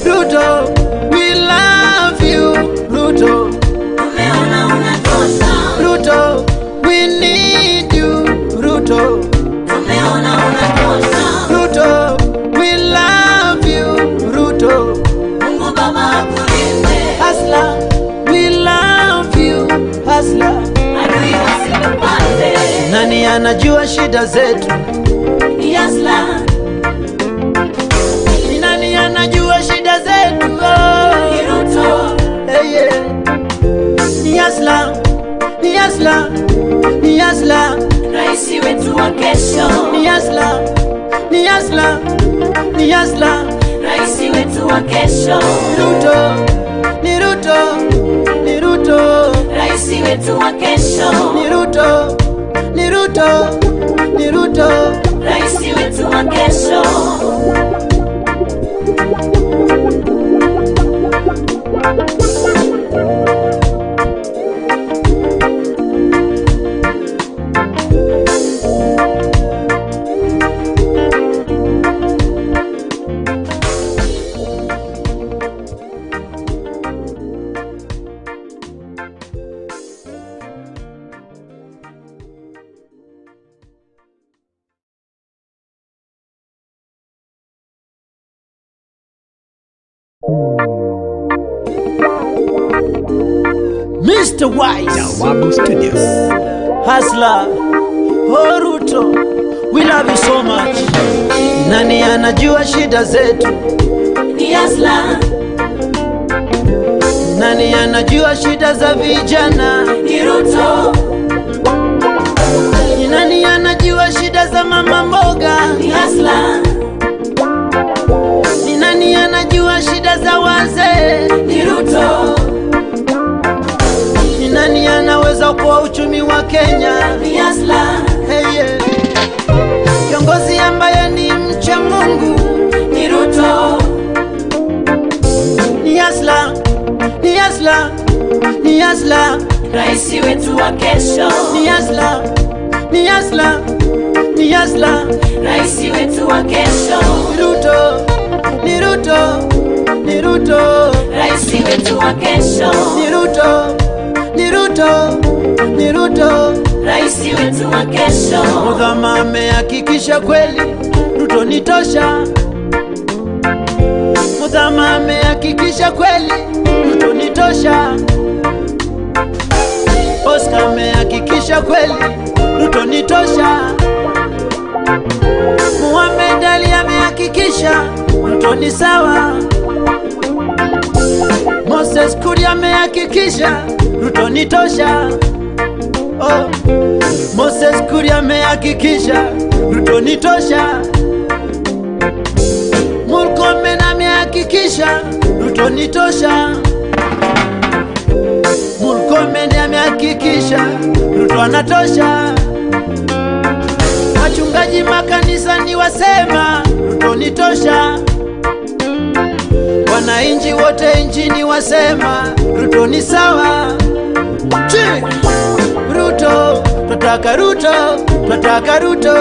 Ruto, we love you, Ruto. Tumeona unatosha, Ruto, we need you, Ruto. tumeona unatosha. Ruto, we love you, Ruto. Mungu Baba akulinde, Hasla, we love you, Hasla. adui wasikupate. Nani anajua shida zetu? Ni Hasla, Ni nani anajua shida zetu? Oh. ni Ruto, Hey, yeah. Ni Hasla, ni Hasla, ni Hasla, rais wetu wa kesho, ni Hasla, ni Hasla, ni Hasla. rais wetu wa kesho, Ruto, ni Ruto, ni Ruto, rais wetu wa kesho, ni Ruto, ni Ruto, ni Ruto. rais wetu wa kesho. Mr. Wise, Jawabu Studios. Hasla, oh Ruto, we love you so much. Nani anajua shida zetu? Ni Hasla, Nani anajua shida za vijana? ni Ruto, Ni nani anajua shida za mama mboga? ni Hasla, Ni nani anajua shida za wazee? ni Ruto, Ni nani anaweza kwa uchumi wa Kenya? ni Hasla, Hey, yeah. Kiongozi ambaye ni mcha Mungu ni Ruto, ni Hasla, ni Hasla, ni Hasla, rais wetu wa kesho, ni Hasla, ni Hasla, ni Hasla. rais wetu wa kesho, Ruto, ni Ruto, ni Ruto, rais wetu wa kesho, ni Ruto, ni Ruto, ni Ruto. rais wetu wa kesho, Mudhama amehakikisha kweli Ruto ni tosha. Mudhama amehakikisha kweli Ruto ni tosha. Oscar amehakikisha kweli Ruto ni tosha. Muhammad Ali amehakikisha Ruto ni sawa. Moses Kuria amehakikisha Ruto ni tosha. Oh. Moses Kuria amehakikisha Ruto ni tosha. Murkomen amehakikisha Ruto ni tosha. Murkomen amehakikisha Ruto anatosha. Wachungaji makanisani wasema Ruto ni tosha. Wananchi wote nchini wasema Ruto ni sawa. Chi! Ruto, twataka Ruto, twataka Ruto,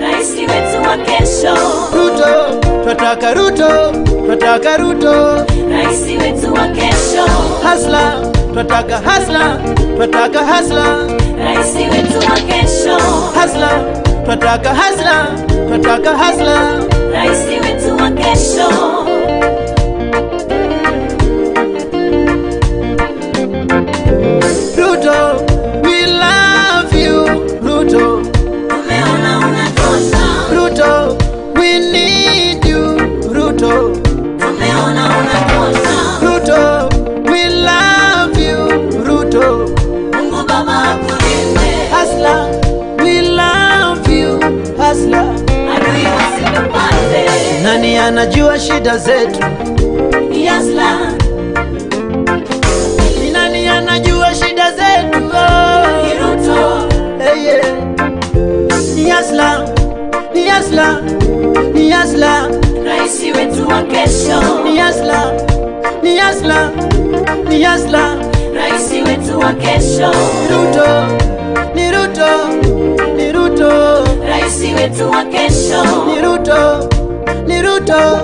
rais wetu wa kesho, Ruto, twataka Ruto, twataka Ruto, rais wetu wa kesho, Hasla, twataka hasla, twataka hasla, rais wetu wa kesho, hasla, twataka hasla, twataka hasla. rais wetu wa kesho. Ruto, we love you, Ruto. Tumeona unatosha, Ruto, we need you, Ruto. tumeona unatosha, Ruto, we anajua shida zetu? Ni Hustler. Ni nani anajua shida zetu? Oh. Ni Ruto. Hey, yeah. Ni Hustler, ni Hustler, ni Hustler. Raisi wetu wa kesho. Ni Hustler, ni Hustler, ni Hustler. Raisi wetu wa kesho. Ruto, ni Ruto, ni Ruto. Raisi wetu wa kesho. Ni Ruto, ni Ruto,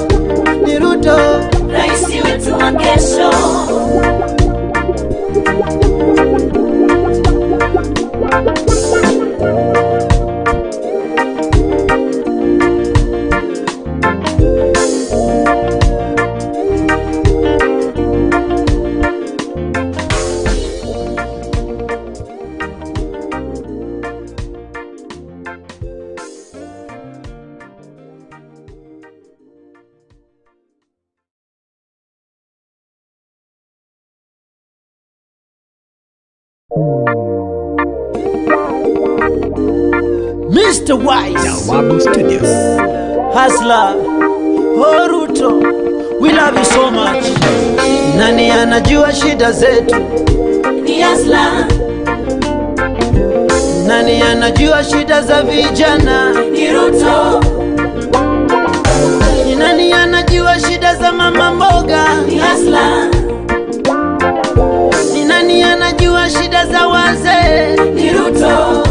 ni Ruto. Raisi wetu wa kesho. Mr. Wise, Jawabu Studios. Hustler, oh Ruto, we love you so much. Nani anajua shida zetu? Ni Hustler. Nani anajua shida za vijana? Ni Ruto. Ni nani anajua shida za mama mboga? Ni Hustler. Ni nani anajua shida za wazee? Ni Ruto.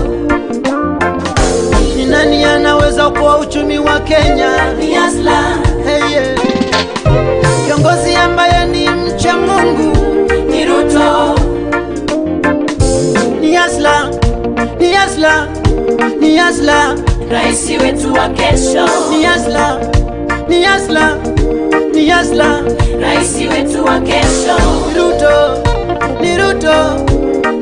Ni nani anaweza kwa uchumi wa Kenya? Ni Hustler. Hey, yeah. Kiongozi ambaye ni mcha Mungu Ni Ruto. Ni Hustler, ni Hustler, ni Hustler. Raisi wetu wa kesho. Ni Hustler, ni Hustler, ni Hustler. Raisi wetu wa kesho. Ruto, ni Ruto,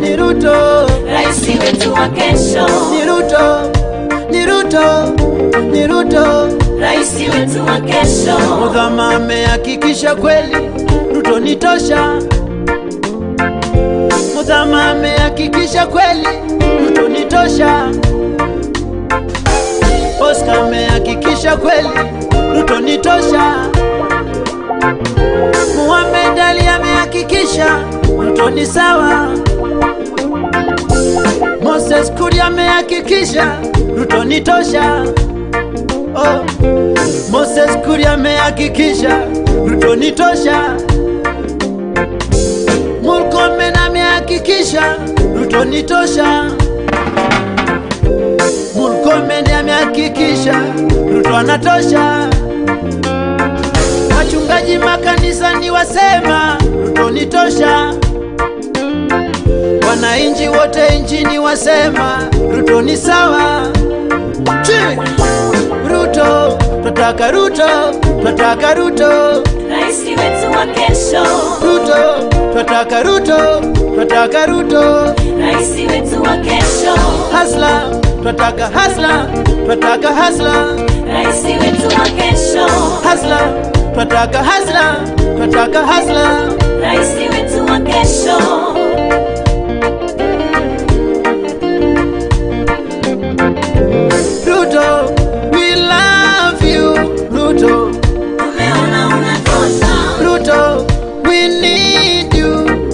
ni Ruto. Raisi wetu wa kesho. Ni Ruto, ni Ruto, ni Ruto. Raisi wetu wa kesho. Mudhama amehakikisha kweli Ruto ni tosha. Mudhama amehakikisha kweli Ruto ni tosha. Oscar amehakikisha kweli Ruto ni tosha. Muhammad Ali amehakikisha Ruto ni sawa. Moses Kuria amehakikisha Ruto ni tosha. Oh. Moses Kuria amehakikisha Ruto ni tosha. Murkomen amehakikisha Ruto ni tosha. Murkomen amehakikisha Ruto anatosha. Wachungaji makanisa ni wasema Ruto ni tosha. Wananchi wote nchini wasema Ruto ni sawa. Chi! Ruto, twataka Ruto, twataka Ruto. Raisi wetu wa kesho. Ruto, twataka Ruto, twataka Ruto. Raisi wetu wa kesho. Hustler, twataka hustler, twataka hustler. Raisi wetu wa kesho. Hustler, twataka hustler, twataka hustler. Raisi wetu wa kesho. Ruto, we love you, Ruto. Tumeona unatosha. Ruto, we need you,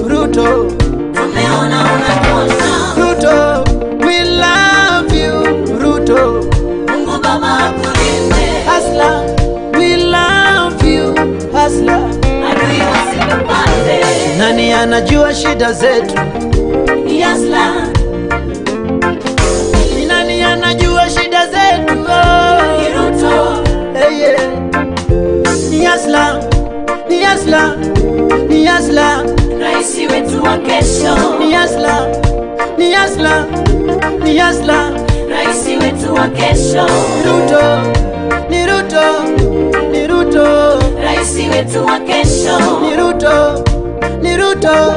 Ruto. Tumeona unatosha. Ruto, we love you, Ruto. Mungu Baba akulinde. Hustler, we love you, hustler. Adui wasikupate. Nani anajua shida zetu? Ni Hustler. Ni nani anajua shida zetu? Oh. Ni Ruto. Hey, yeah. Ni Hustler, ni Hustler, ni Hustler. Raisi wetu wa kesho. Ni Hustler, ni Hustler, ni Hustler. Raisi wetu wa kesho. Ruto, ni Ruto, ni Ruto. Raisi wetu wa kesho. Ni Ruto, ni Ruto,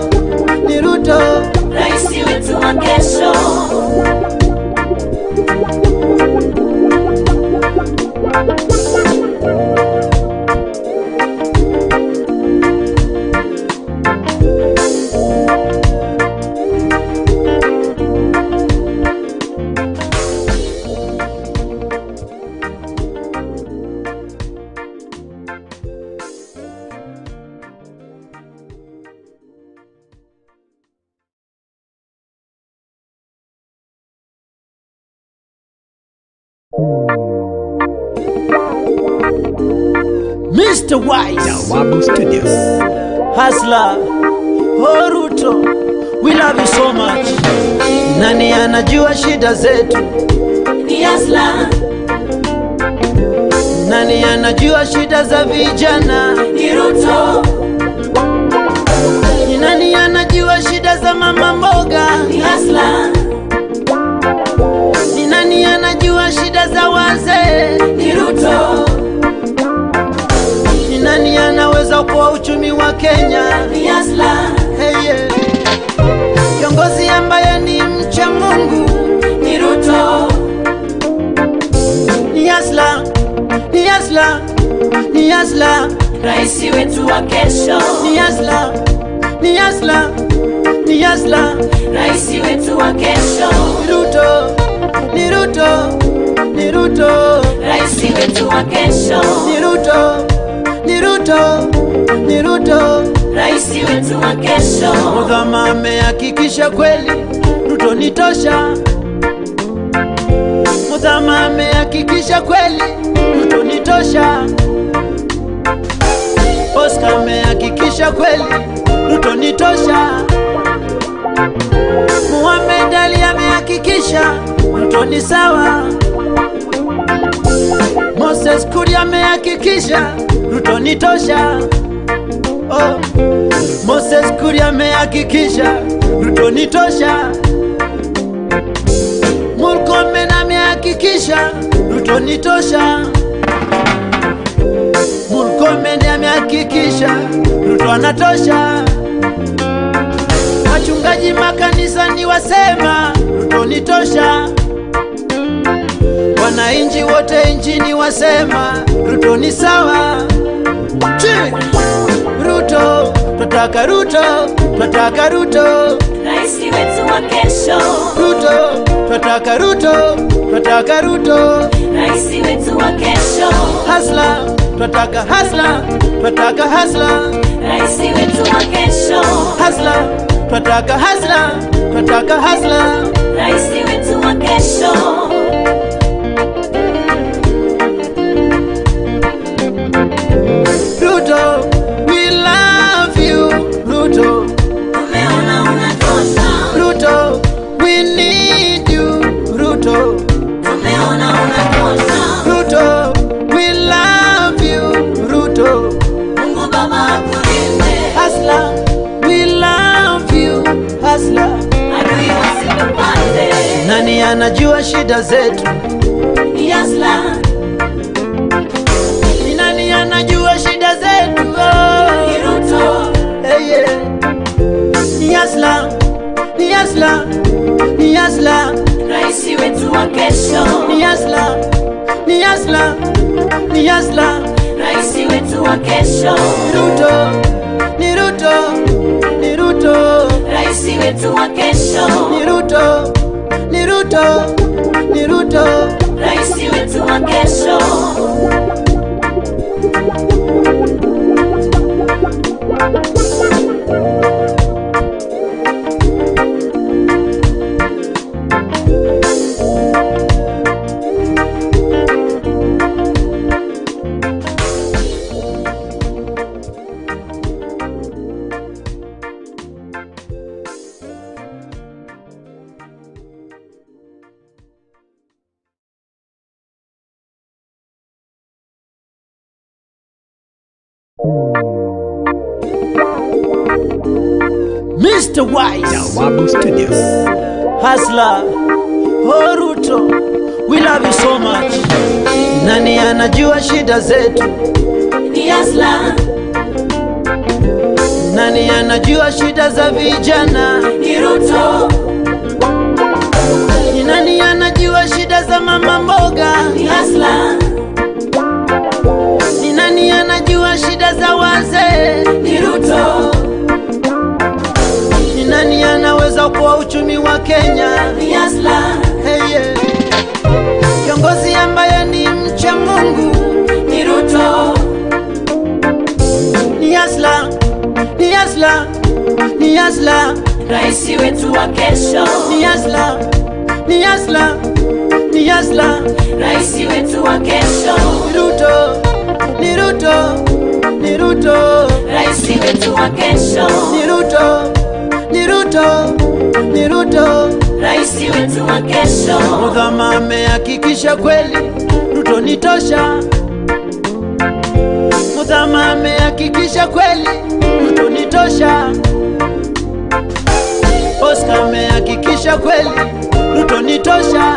ni Ruto. Raisi wetu wa kesho. Mr. Wise, Jawabu Studios. Hustler, oh Ruto, we love you so much. Nani anajua shida zetu? Ni Hustler. Nani anajua shida za vijana? Ni Ruto. Ni nani anajua shida za mama mboga? Ni Hustler. Ni nani anajua shida za wazee? Ni Ruto. Ni nani anaweza kwa uchumi wa Kenya? Ni Hustler. Hey, yeah. Kiongozi ambaye ni mcha Mungu Ni Ruto. Ni Hustler, ni Hustler, ni Hustler. Raisi wetu wa kesho. Ni Hustler, ni Hustler, ni Hustler. Raisi wetu wa kesho. Ni Ruto, ni Ruto, ni Ruto. Raisi wetu wa kesho. Ni Ruto, ni Ruto, ni Ruto. Raisi wetu wa kesho. Mudhama amehakikisha kweli Ruto ni tosha. Mudhama amehakikisha kweli Ruto ni tosha. Oscar amehakikisha kweli Ruto ni tosha. Muhammad Ali amehakikisha Ruto ni sawa. Moses Kuria amehakikisha Ruto ni tosha. Oh. Moses Kuria amehakikisha Ruto ni tosha. Murkomen amehakikisha Ruto ni tosha. Murkomen amehakikisha Ruto anatosha. Wachungaji makanisani wasema Ruto ni tosha. Wananchi wote nchini wasema Ruto ni sawa. Ruto, twataka Ruto, twataka Ruto. Raisi wetu wa kesho. Ruto, twataka Ruto, twataka Ruto. Raisi wetu wa kesho. Hustler, twataka Hustler, twataka Hustler. Raisi wetu wa kesho. Hustler, twataka Hustler, twataka Hustler. Raisi wetu wa kesho. Ruto, we love you, Ruto. Tumeona unatosha. Ruto, we need you, Ruto. Tumeona unatosha. Ruto, we love you, Ruto. Mungu Baba akulinde. Hustler, we love you, Hustler. Adui wasikupande. Nani anajua shida zetu? Ni Hustler. Ni nani anajua shida zetu? Oh. Ni Ruto. Hey, yeah. Ni Hustler, ni Hustler, ni Hustler. Raisi wetu wa kesho. Ni Hustler, ni Hustler, ni Hustler. Raisi wetu wa kesho. Ni Ruto, ni Ruto, ni Ruto. Raisi wetu wa kesho. Ni Ruto, ni Ruto, ni Ruto. Raisi wetu wa kesho. Mr. Wise, Jawabu Studios. Hustler, oh Ruto, we love you so much. Nani anajua shida zetu? Ni Hustler. Nani anajua shida za vijana? Ni Ruto. Ni nani anajua shida za mama mboga? Ni Hustler. Ni nani anajua shida za wazee? Ni Ruto. Ni nani anaweza kwa uchumi wa Kenya? Ni Hustler. Hey, yeah. Kiongozi ambaye ni mcha Mungu Ni Ruto. Ni Hustler, ni Hustler, ni Hustler. Raisi wetu wa kesho. Ni Hustler, ni Hustler, Ni Hasla, Rais wetu wa kesho. Ruto, ni Ruto, ni Ruto, Rais wetu wa kesho. Ni Ruto, ni Ruto, ni Ruto, Rais wetu wa kesho. Muthama amehakikisha kweli Ruto ni tosha. Muthama amehakikisha kweli Ruto ni tosha. Oscar amehakikisha kweli Ruto ni tosha.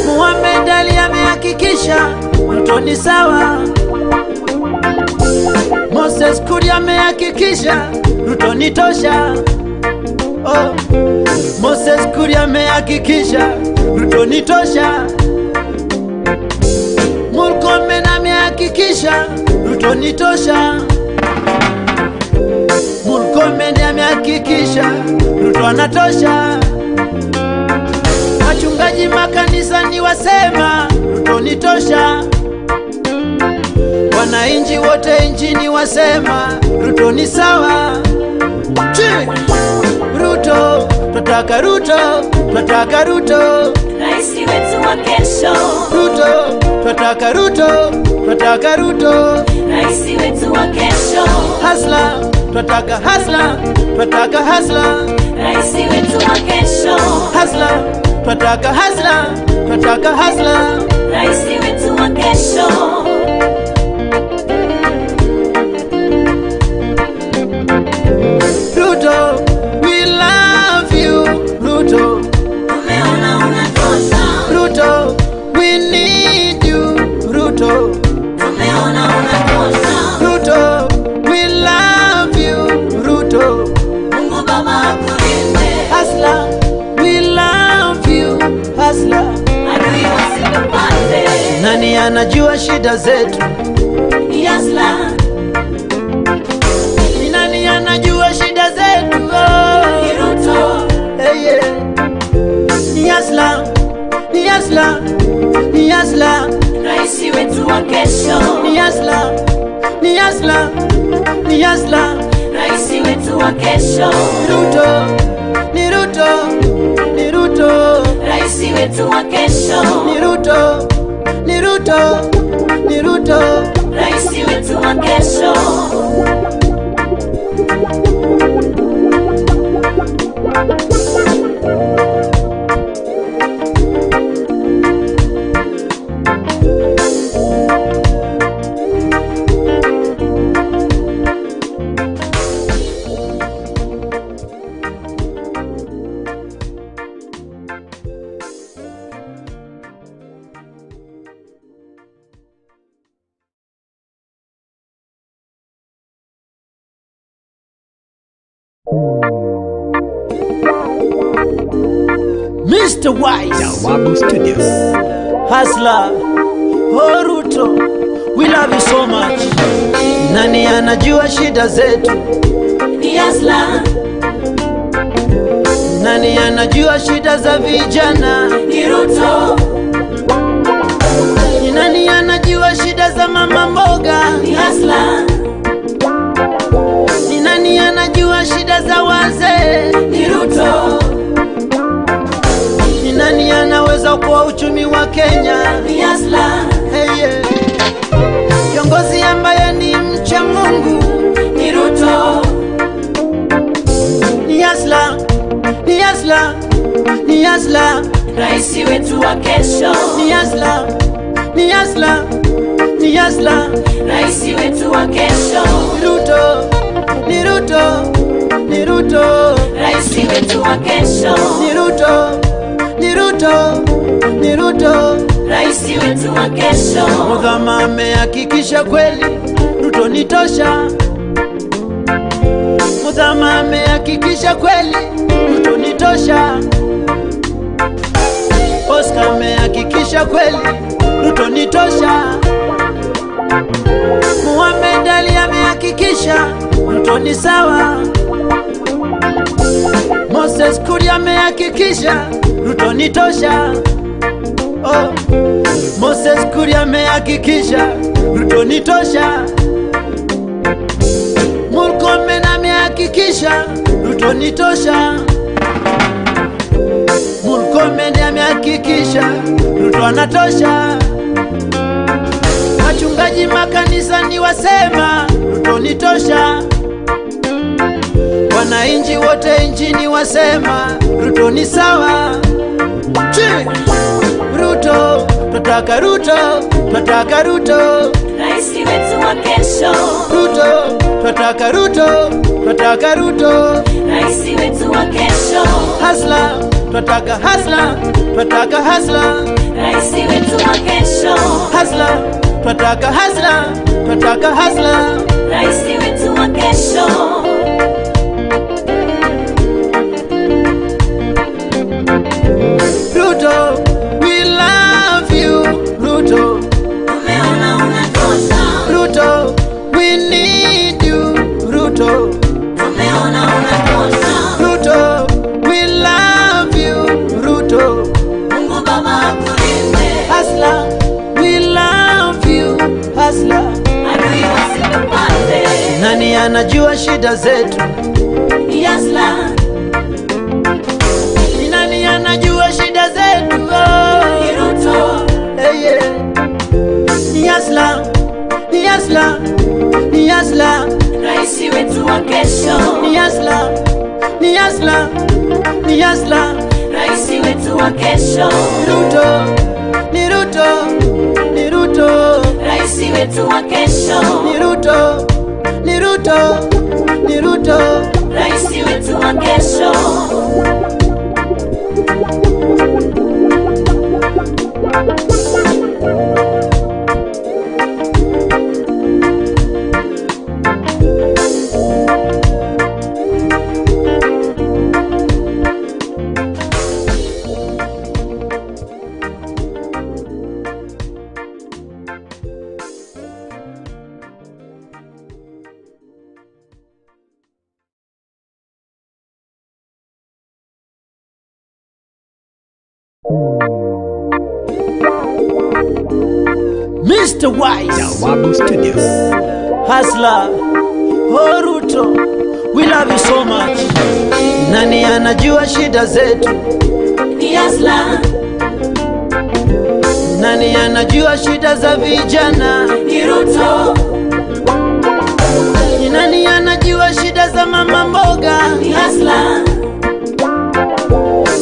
Muhammad Ali amehakikisha Ruto ni sawa. Moses Kuria amehakikisha Ruto ni tosha. Oh. Moses Kuria amehakikisha Ruto ni tosha. Murkomen amehakikisha Ruto ni tosha. Murkomen amehakikisha Ruto anatosha. Wachungaji makanisani wasema Ruto ni tosha. Wananchi wote nchini wasema Ruto ni sawa. Chi! Ruto, twataka Ruto, twataka Ruto. Rais wetu wa kesho. Ruto, twataka Ruto, twataka Ruto. Rais wetu wa kesho. Hasla, twataka hasla, twataka hasla. Rais wetu wa kesho. Hasla, twataka hasla, twataka hasla. Rais wetu wa kesho. Ruto, we love you, Ruto. Tumeona unatosha. Ruto, we need you, Ruto. Tumeona unatosha. Ruto, we love you, Ruto. Mungu Baba akulinde. Hasla, we love you, Hasla. Adui wasikupate. Nani anajua shida zetu? Ni Hasla. Ni nani anajua shida zetu? Oh. Ni Ruto. Hey, yeah. Ni Hasla, ni Hasla, ni Hasla. Rais wetu wa kesho. Ni Hasla, ni Hasla, ni Hasla. Rais wetu wa kesho. Ruto, ni Ruto, ni Ruto, Rais wetu wa kesho. Ni Ruto, ni Ruto, ni Ruto, Rais wetu wa kesho. Mr. Wise, Jawabu Studios. Hasla, oh Ruto, we love you so much. Nani anajua shida zetu? Ni Hasla. Nani anajua shida za vijana? Ni Ruto. Ni nani anajua shida za mama mboga? Ni Hasla. Ni nani anajua shida za wazee? Ni Ruto. Ni nani anaweza kwa uchumi wa Kenya? Ni Hasla. Hey, yeah. Kiongozi ambaye ni mcha Mungu Ni Ruto. Ni Hasla, ni Hasla, ni Hasla. Rais wetu wa kesho. Ni Hasla, ni Hasla, ni Hasla. Rais wetu wa kesho. Ruto, ni Ruto, ni Ruto, Rais wetu wa kesho. Ni Ruto, ni Ruto, ni Ruto, Rais wetu wa kesho. Muthama amehakikisha kweli Ruto ni tosha. Muthama amehakikisha kweli Ruto ni tosha. Oscar amehakikisha kweli Ruto ni tosha. Muhammad Ali amehakikisha Ruto ni sawa. Moses Kuria amehakikisha Ruto ni tosha. Oh. Moses Kuria amehakikisha Ruto ni tosha. Murkomen amehakikisha Ruto ni tosha. Murkomen amehakikisha amehakikisha Ruto anatosha. Wachungaji makanisani wasema Ruto ni tosha. Wananchi wote nchini wasema Ruto ni sawa. Ruto, twataka Ruto, twataka Ruto, Rais wetu wa kesho. Ruto, twataka Ruto, twataka Ruto, Rais wetu wa kesho. Hasla, twataka hasla, twataka hasla, Rais wetu wa kesho. Hasla, twataka hasla, twataka hasla, Rais wetu wa kesho. Ruto, we love you, Ruto. Tumeona unatosha. Ruto, we need you, Ruto. Tumeona unatosha. Ruto, we love you, Ruto. Mungu Baba akulinde. Hasla, we love you, Hasla. Adui wasikupate. Nani anajua shida zetu? Yasla, Ni nani anajua shida zetu? Oh. ni Ruto. Hey, yeah. Ni Hasla, ni Hasla, ni Hasla, Rais wetu wa kesho. ni Hasla, ni Hasla, ni Hasla. Rais wetu wa kesho. Ruto, ni Ruto, ni Ruto, Rais wetu wa kesho. ni Ruto, ni Ruto, ni Ruto. Rais wetu wa kesho. Mr. Wise, Jawabu Studios. Hasla, oh Ruto, we love you so much. Nani anajua shida zetu? Ni Hasla, Nani anajua shida za vijana? ni Ruto. Ni nani anajua shida za mama mboga? Ni Hasla,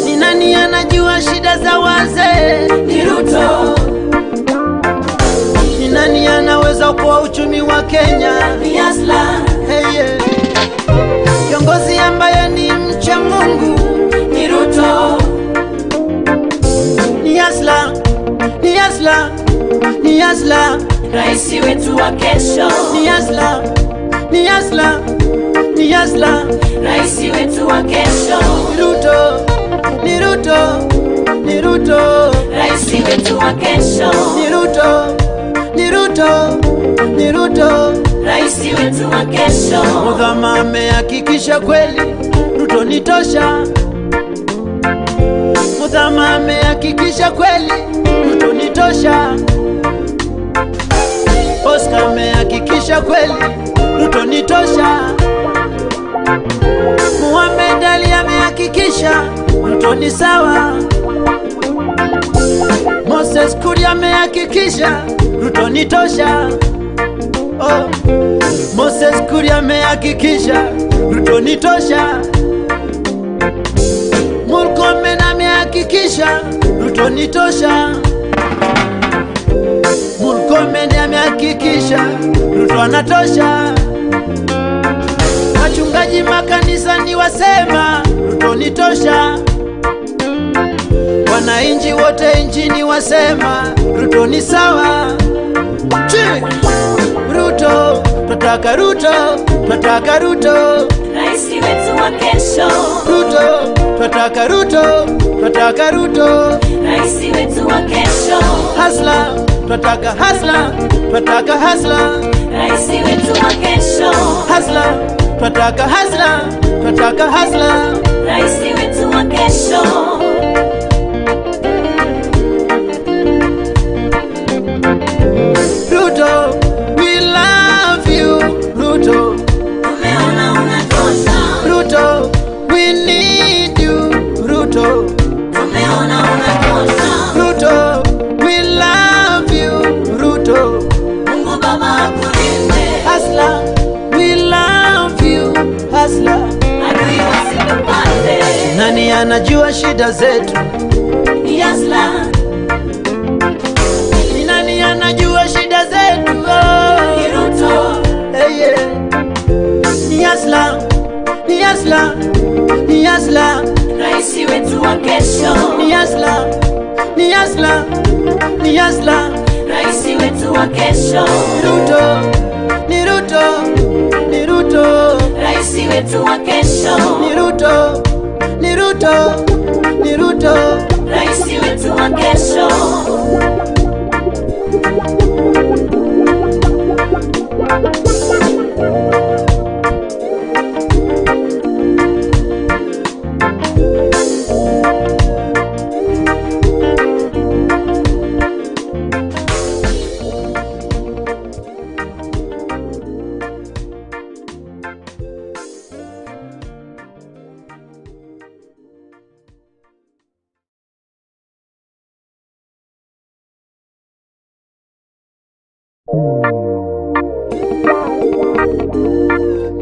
Ni nani anajua shida za wazee? ni Ruto. Ni nani anaweza kuwa uchumi wa Kenya? Ni Hasla, Hey, yeah. Kiongozi ambaye ni mcha Mungu ni Ruto. ni Hasla, ni Hasla, ni Hasla, Rais wetu wa kesho. ni Hasla, ni Hasla, ni Hasla. Rais wetu wa kesho. Ruto, ni Ruto, ni Ruto, Rais wetu wa kesho. ni Ruto, ni Ruto, ni Ruto. Rais wetu wa kesho. Mudhama amehakikisha kweli Ruto ni tosha. Mudhama amehakikisha kweli Ruto ni tosha. Oscar amehakikisha kweli Ruto ni tosha. Muhammad Ali amehakikisha Ruto ni sawa. Moses Kuria amehakikisha Ruto ni tosha. Oh. Moses Kuria amehakikisha Ruto ni tosha. Murkomen amehakikisha Ruto ni tosha. Murkomen amehakikisha Ruto anatosha. Wachungaji makanisani wasema Ruto ni tosha. Wananchi wote nchini wasema Ruto ni sawa. Chi! Ruto, twataka Ruto, twataka Ruto, Rais wetu wa kesho. Ruto, twataka Ruto, twataka Ruto, Rais wetu wa kesho. Hasla, twataka hasla, twataka hasla, Rais wetu wa kesho. Hasla, twataka hasla, twataka hasla. Rais wetu wa kesho. Ruto, we love you, Ruto. Tumeona unatosha. Ruto, we need you, Ruto. Tumeona unatosha. anajua shida zetu? Ni Hustler. Ni nani anajua shida zetu? Oh. Ni Ruto. Hey, yeah. Ni Hustler, ni Hustler, ni Hustler. Raisi wetu wa kesho. Ni Hustler, ni Hustler, ni Hustler. Raisi wetu wa kesho. Ruto, ni Ruto, ni Ruto. Raisi wetu wa kesho. Ni Ruto, ni Ruto, ni Ruto. Raisi wetu wa kesho.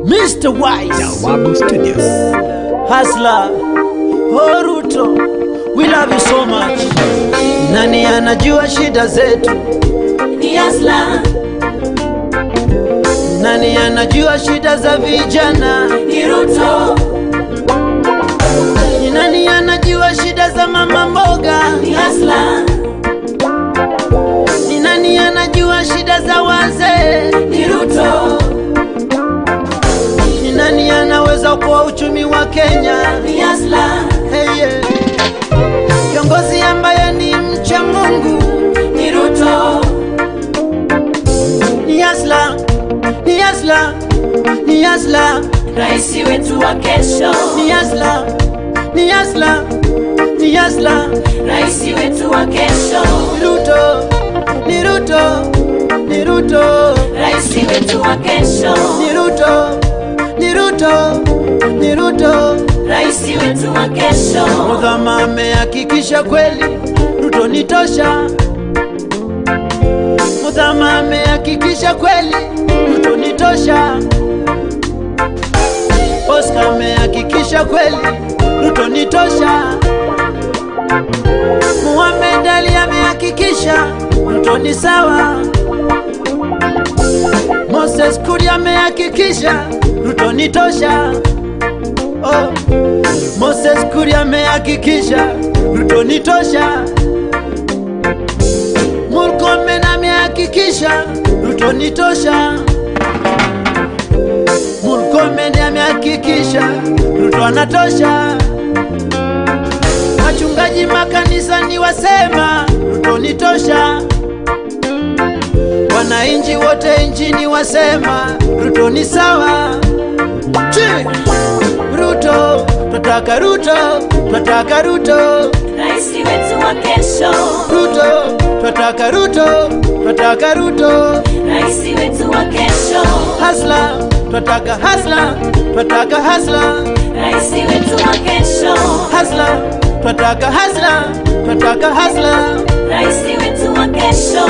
Mr. Wise, Jawabu Studios. Hustler, oh Ruto, we love you so much. Nani anajua shida zetu? Ni Hustler. Nani anajua shida za vijana? Ni Ruto. Ni nani anajua shida za mama mboga? Ni Hustler. Ni nani anajua shida za wazee? Ni Ruto. Ni nani anaweza kwa uchumi wa Kenya? Ni Hustler. Hey, yeah. Kiongozi ambaye ni mcha Mungu Ni Ruto. Ni Hustler, ni Hustler, ni Hustler. Raisi wetu wa kesho. Ni Hustler, ni Hustler, ni Hustler. Raisi wetu wa kesho. Ruto, ni Ruto, ni Ruto. Raisi wetu wa kesho. Ni Ruto, ni Ruto, ni Ruto. Raisi wetu wa kesho. Mudhama amehakikisha kweli Ruto ni tosha. Mudhama amehakikisha kweli Ruto ni tosha. Oscar amehakikisha kweli Ruto ni tosha. Muhammad Ali amehakikisha Ruto ni sawa. Moses Kuria amehakikisha Ruto ni tosha. Oh. Moses Kuria amehakikisha Ruto ni tosha. Murkomen amehakikisha Ruto ni tosha. Murkomen amehakikisha Ruto anatosha. Wachungaji makanisa ni wasema Ruto ni tosha. Wananchi wote nchini wasema Ruto ni sawa. Chi! Ruto, twataka Ruto, twataka Ruto. Raisi wetu wa kesho. Ruto, twataka Ruto, twataka Ruto. Raisi wetu wa kesho. Hustler, twataka hustler, twataka hustler. Raisi wetu wa kesho. Hustler, twataka hustler, twataka hustler. Raisi wetu wa kesho.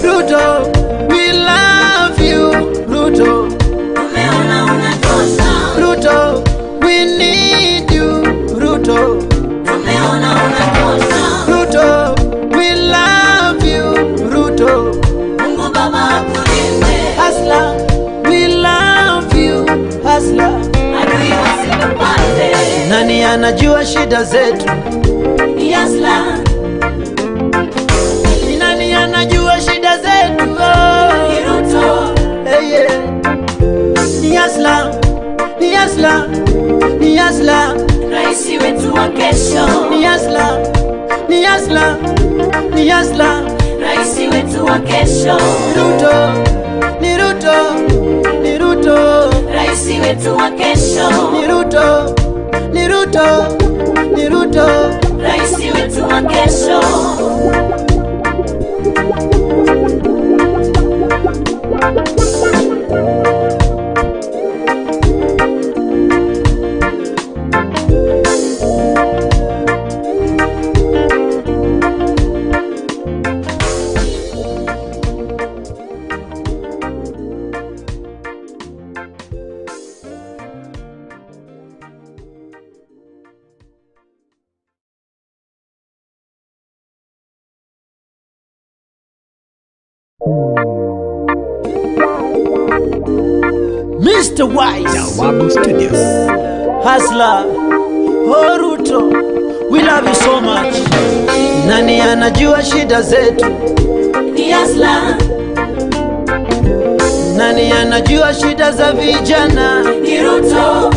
Ruto, we love you, Ruto. Umeona unatosha. Ruto, we need you, Ruto. Umeona unatosha. Ruto, we love you, Ruto. Mungu Baba akulinde. Hustler, we love you, Hustler. Adui wasikupate. Nani anajua shida zetu? Ni Hustler. Ni nani anajua shida zetu? Oh. Ni Ruto. Hey, yeah. Ni Hustler, ni Hustler, ni Hustler. Raisi wetu wa kesho. Ni Hustler, ni Hustler, ni Hustler. Raisi wetu wa kesho. Ruto, ni Ruto, ni Ruto. Raisi wetu wa kesho. Ni Ruto, ni Ruto, ni Ruto. Raisi wetu wa kesho. Mr. Wise, Jawabu Studios. Hustler, oh Ruto, we love you so much. Nani anajua shida zetu? Ni Hustler. Nani anajua shida za vijana? Ni Ruto.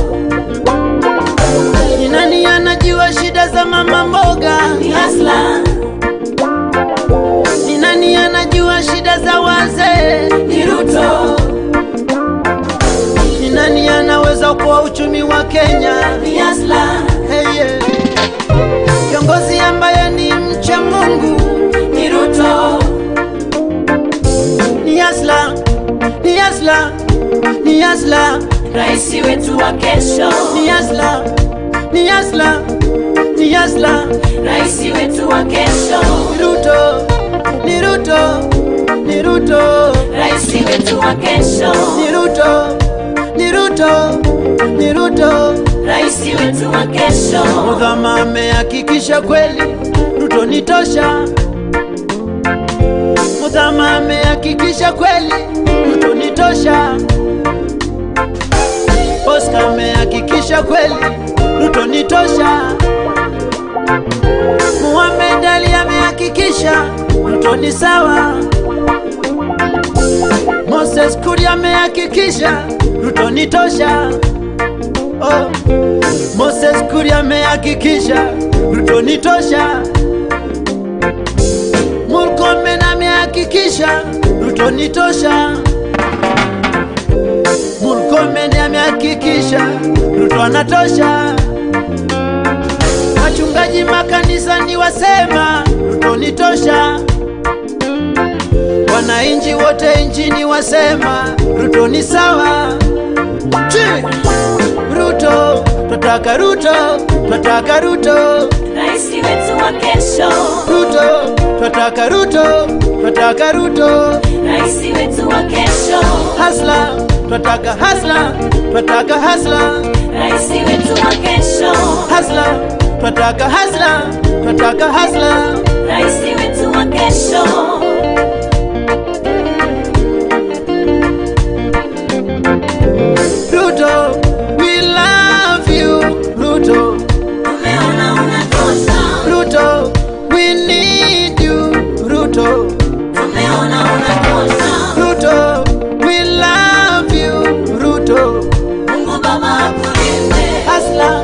Ni nani anajua shida za mama mboga? Ni Hustler. Ni nani anajua shida za wazee? Ni Ruto. Ni nani anaweza kwa uchumi wa Kenya? Ni Hustler. Hey, yeah. Kiongozi ambaye ni mcha Mungu Ni Ruto. Ni Hustler, ni Hustler, ni Hustler. Raisi wetu wa kesho. Ni Hustler, ni Hustler, ni Hustler. Raisi wetu wa kesho. Ni Ruto, ni Ruto, ni Ruto. Raisi wetu wa kesho. Ni Ruto, ni Ruto, ni Ruto. Raisi wetu wa kesho. Mudhama amehakikisha kweli Ruto ni tosha. Mudhama amehakikisha kweli Ruto ni tosha. Oscar amehakikisha kweli Ruto ni tosha. Muhammad Ali amehakikisha Ruto ni sawa. Moses Kuria amehakikisha Ruto ni tosha. Oh. Moses Kuria amehakikisha Ruto ni tosha. Murkomen amehakikisha Ruto ni tosha. Murkomen amehakikisha Ruto anatosha. Wachungaji makanisa ni wasema Ruto ni tosha. Wananchi wote nchini wasema Ruto ni sawa. Chi! Ruto, twataka Ruto, twataka Ruto. Raisi wetu wa kesho. Ruto, twataka Ruto, twataka Ruto. Raisi wetu wa kesho. Hustler, twataka hustler, twataka hustler. Raisi wetu wa kesho. Hustler, twataka hustler, twataka hustler. Raisi wetu wa kesho. Ruto, we love you, Ruto. Tumeona unatosha. Ruto, we need you, Ruto. Tumeona unatosha. Ruto, we love you, Ruto. Mungu Baba akulinde. Hustler,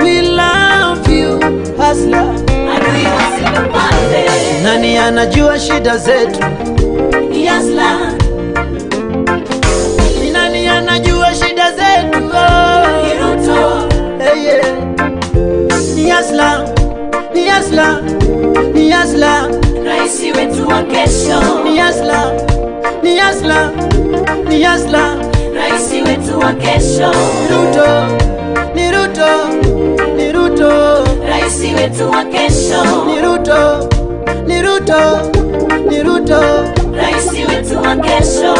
we love you, hustler. Adui wasikupande. Nani anajua shida zetu? Ni Hustler. Ni nani anajua shida zetu? Oh. Ni Ruto. Hey, yeah. Ni Hustler, ni Hustler, ni Hustler. Raisi wetu wa kesho. Ni Hustler, ni Hustler, ni Hustler. Raisi wetu wa kesho. Ruto, ni Ruto, ni Ruto. Raisi wetu wa kesho. Ni Ruto, ni Ruto, ni Ruto. Raisi wetu wa kesho.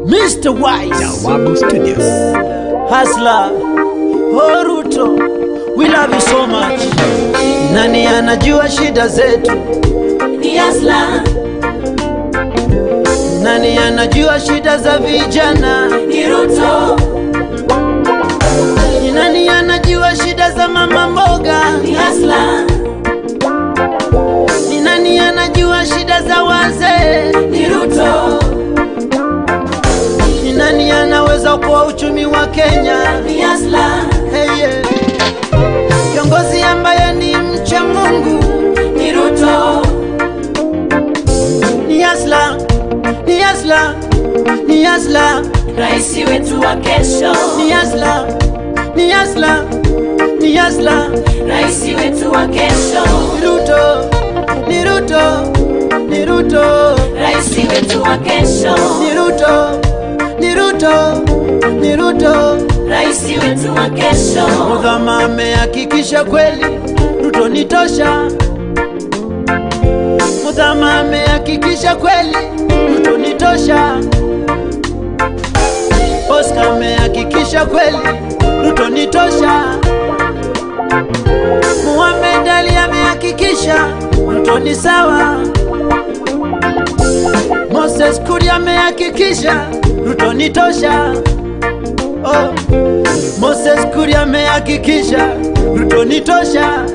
Mr. Wise, Jawabu Studios. Hustler, oh Ruto, we love you so much. Nani anajua shida zetu? Ni Hustler. Nani anajua shida za vijana? Ni Ruto. Ni nani anajua shida za mama mboga? Ni Hustler. Ni nani anajua shida za wazee? Ni Ruto. Ni nani anaweza kwa uchumi wa Kenya? Ni Hustler. Hey, yeah. Kiongozi ambaye ni mcha Mungu Ni Ruto. Ni Hustler, ni Hustler, ni Hustler. Raisi wetu wa kesho. Ni Hustler, ni Hustler, ni Ni Hustler, Rais wetu wa kesho. Ni Ruto, ni Ruto, ni Ruto, Rais wetu wa kesho. Ni Ruto, ni Ruto, ni Ruto, Rais wetu wa kesho. Muthama amehakikisha kweli Ruto ni tosha. Muthama amehakikisha kweli Ruto ni tosha. Oscar amehakikisha kweli Ruto ni tosha. Muhammad Ali amehakikisha Ruto ni sawa. Moses Kuria amehakikisha Ruto ni tosha. Oh. Moses Kuria amehakikisha Ruto ni tosha.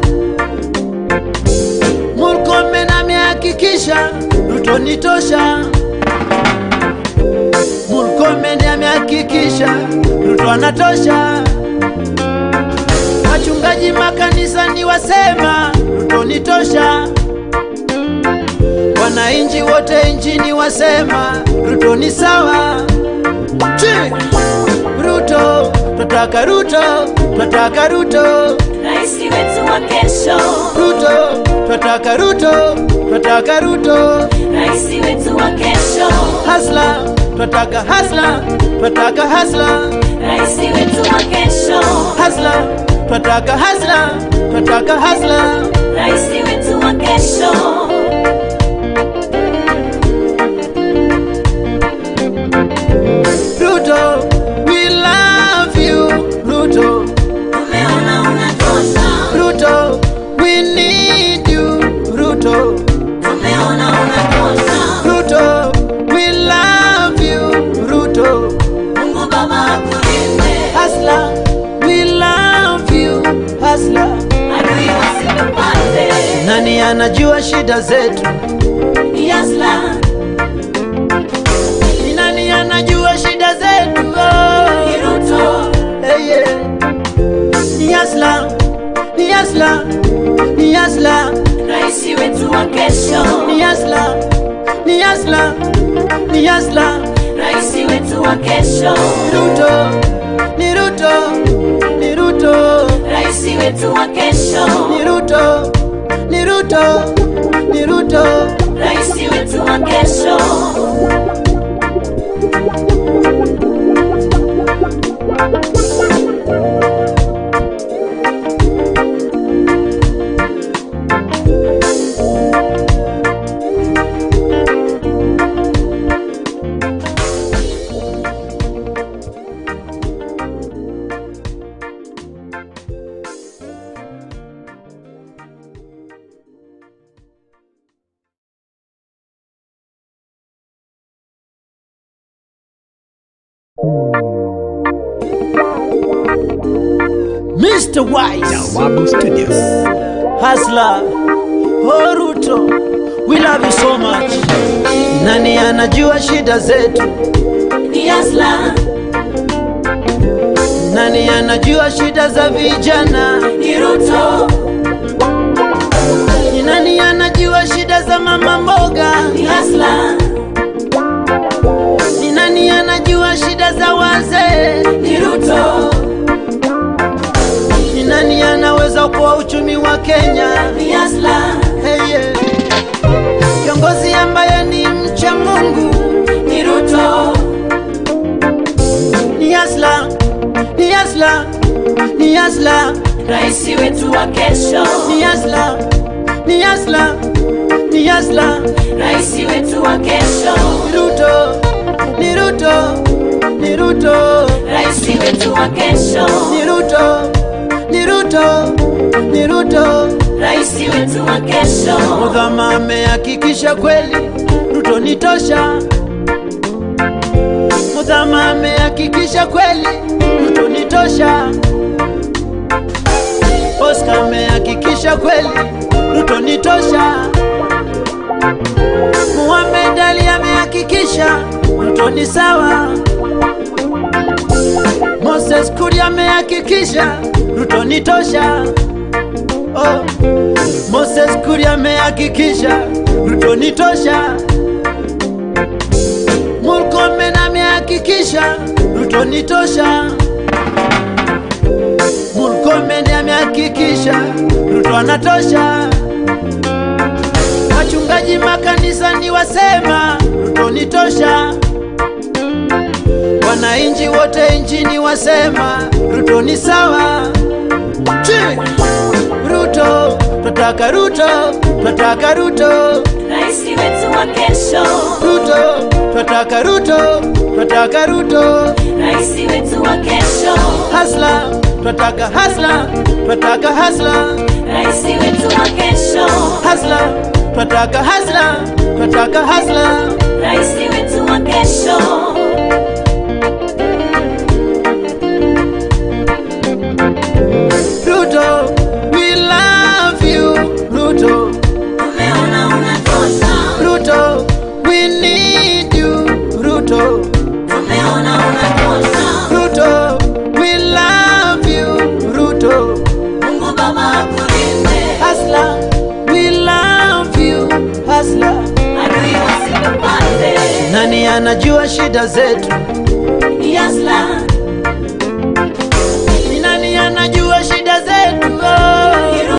Murkomen amehakikisha Ruto ni tosha. Murkomen amehakikisha Ruto anatosha. Wachungaji makanisa ni wasema Ruto ni tosha. Wananchi wote nchini wasema Ruto ni sawa. Chi! Ruto, twataka Ruto, twataka Ruto, Rais wetu wa kesho. Ruto, twataka Ruto, twataka Ruto, Rais wetu wa kesho. Hustler, twataka hustler, twataka hustler, Rais wetu wa kesho. Hustler, twataka hustler, twataka hustler. Rais wetu wa kesho. Ruto, we love you, Ruto. Tumeona unatosha. Ruto, we need you, Ruto. Tumeona unatosha. Ruto, we love you, Ruto. Mungu Baba akulinde. Hustler, we love you, Hustler. Adui wasikupate. Nani anajua shida zetu? Ni Hustler, Ni nani anajua shida zetu? Oh. ni Ruto, Hey, yeah. Ni Hustler, ni Hustler, ni Hustler, Rais wetu wa kesho. ni Hustler, ni Hustler, ni Hustler. Rais wetu wa kesho. Ruto, ni Ruto, ni Ruto, Rais wetu wa kesho. ni Ruto, ni Ruto, ni Ruto. Rais wetu wa kesho. Mr. Wise, Jawabu Studios. Hustler, oh Ruto, we love you so much. Nani anajua shida zetu? Ni Hustler, Nani anajua shida za vijana? ni Ruto, Ni nani anajua shida za mama mboga? ni Hustler, Ni nani anajua shida za wazee? ni Ruto, Ni nani anaweza kuwa uchumi wa Kenya? ni Hustler, Hey, yeah. Kiongozi ambaye ni mcha Mungu ni Ruto, ni Hustler, ni Hustler, ni Hustler, Rais wetu wa kesho. ni Hustler, ni Hustler, ni Hustler. Rais wetu wa kesho. Ruto, ni Ruto, ni Ruto, Rais wetu wa kesho. ni Ruto, ni Ruto, ni Ruto. Rais wetu wa kesho. Muthama amehakikisha kweli Ruto ni tosha. Muthama amehakikisha kweli Ruto ni tosha. Oscar amehakikisha kweli Ruto ni tosha. Muhammad Ali amehakikisha Ruto ni sawa. Moses Kuria amehakikisha Ruto ni tosha. Oh. Moses Kuria amehakikisha Ruto ni tosha. Murkomen amehakikisha Ruto ni tosha. Murkomen amehakikisha anatosha, Ruto anatosha. Wachungaji makanisani wasema Ruto ni tosha. Wananchi wote nchini wasema Ruto ni sawa. Chi! Ruto, twataka Ruto, twataka Ruto. Rais wetu wa kesho. Ruto, twataka Ruto, twataka Ruto. Rais wetu wa kesho. Hasla, twataka hasla, twataka hasla. Rais wetu wa kesho. Hasla, twataka hasla, twataka hasla. Rais wetu wa kesho. Ruto, we love you, Ruto. Tumeona unatosha. Ruto, we need you, Ruto. Tumeona unatosha. Ruto, we love you, Ruto. Mungu Baba akulinde. Hasla, we love you, Hasla. Adui wasikupate. Nani anajua shida zetu? Yasla.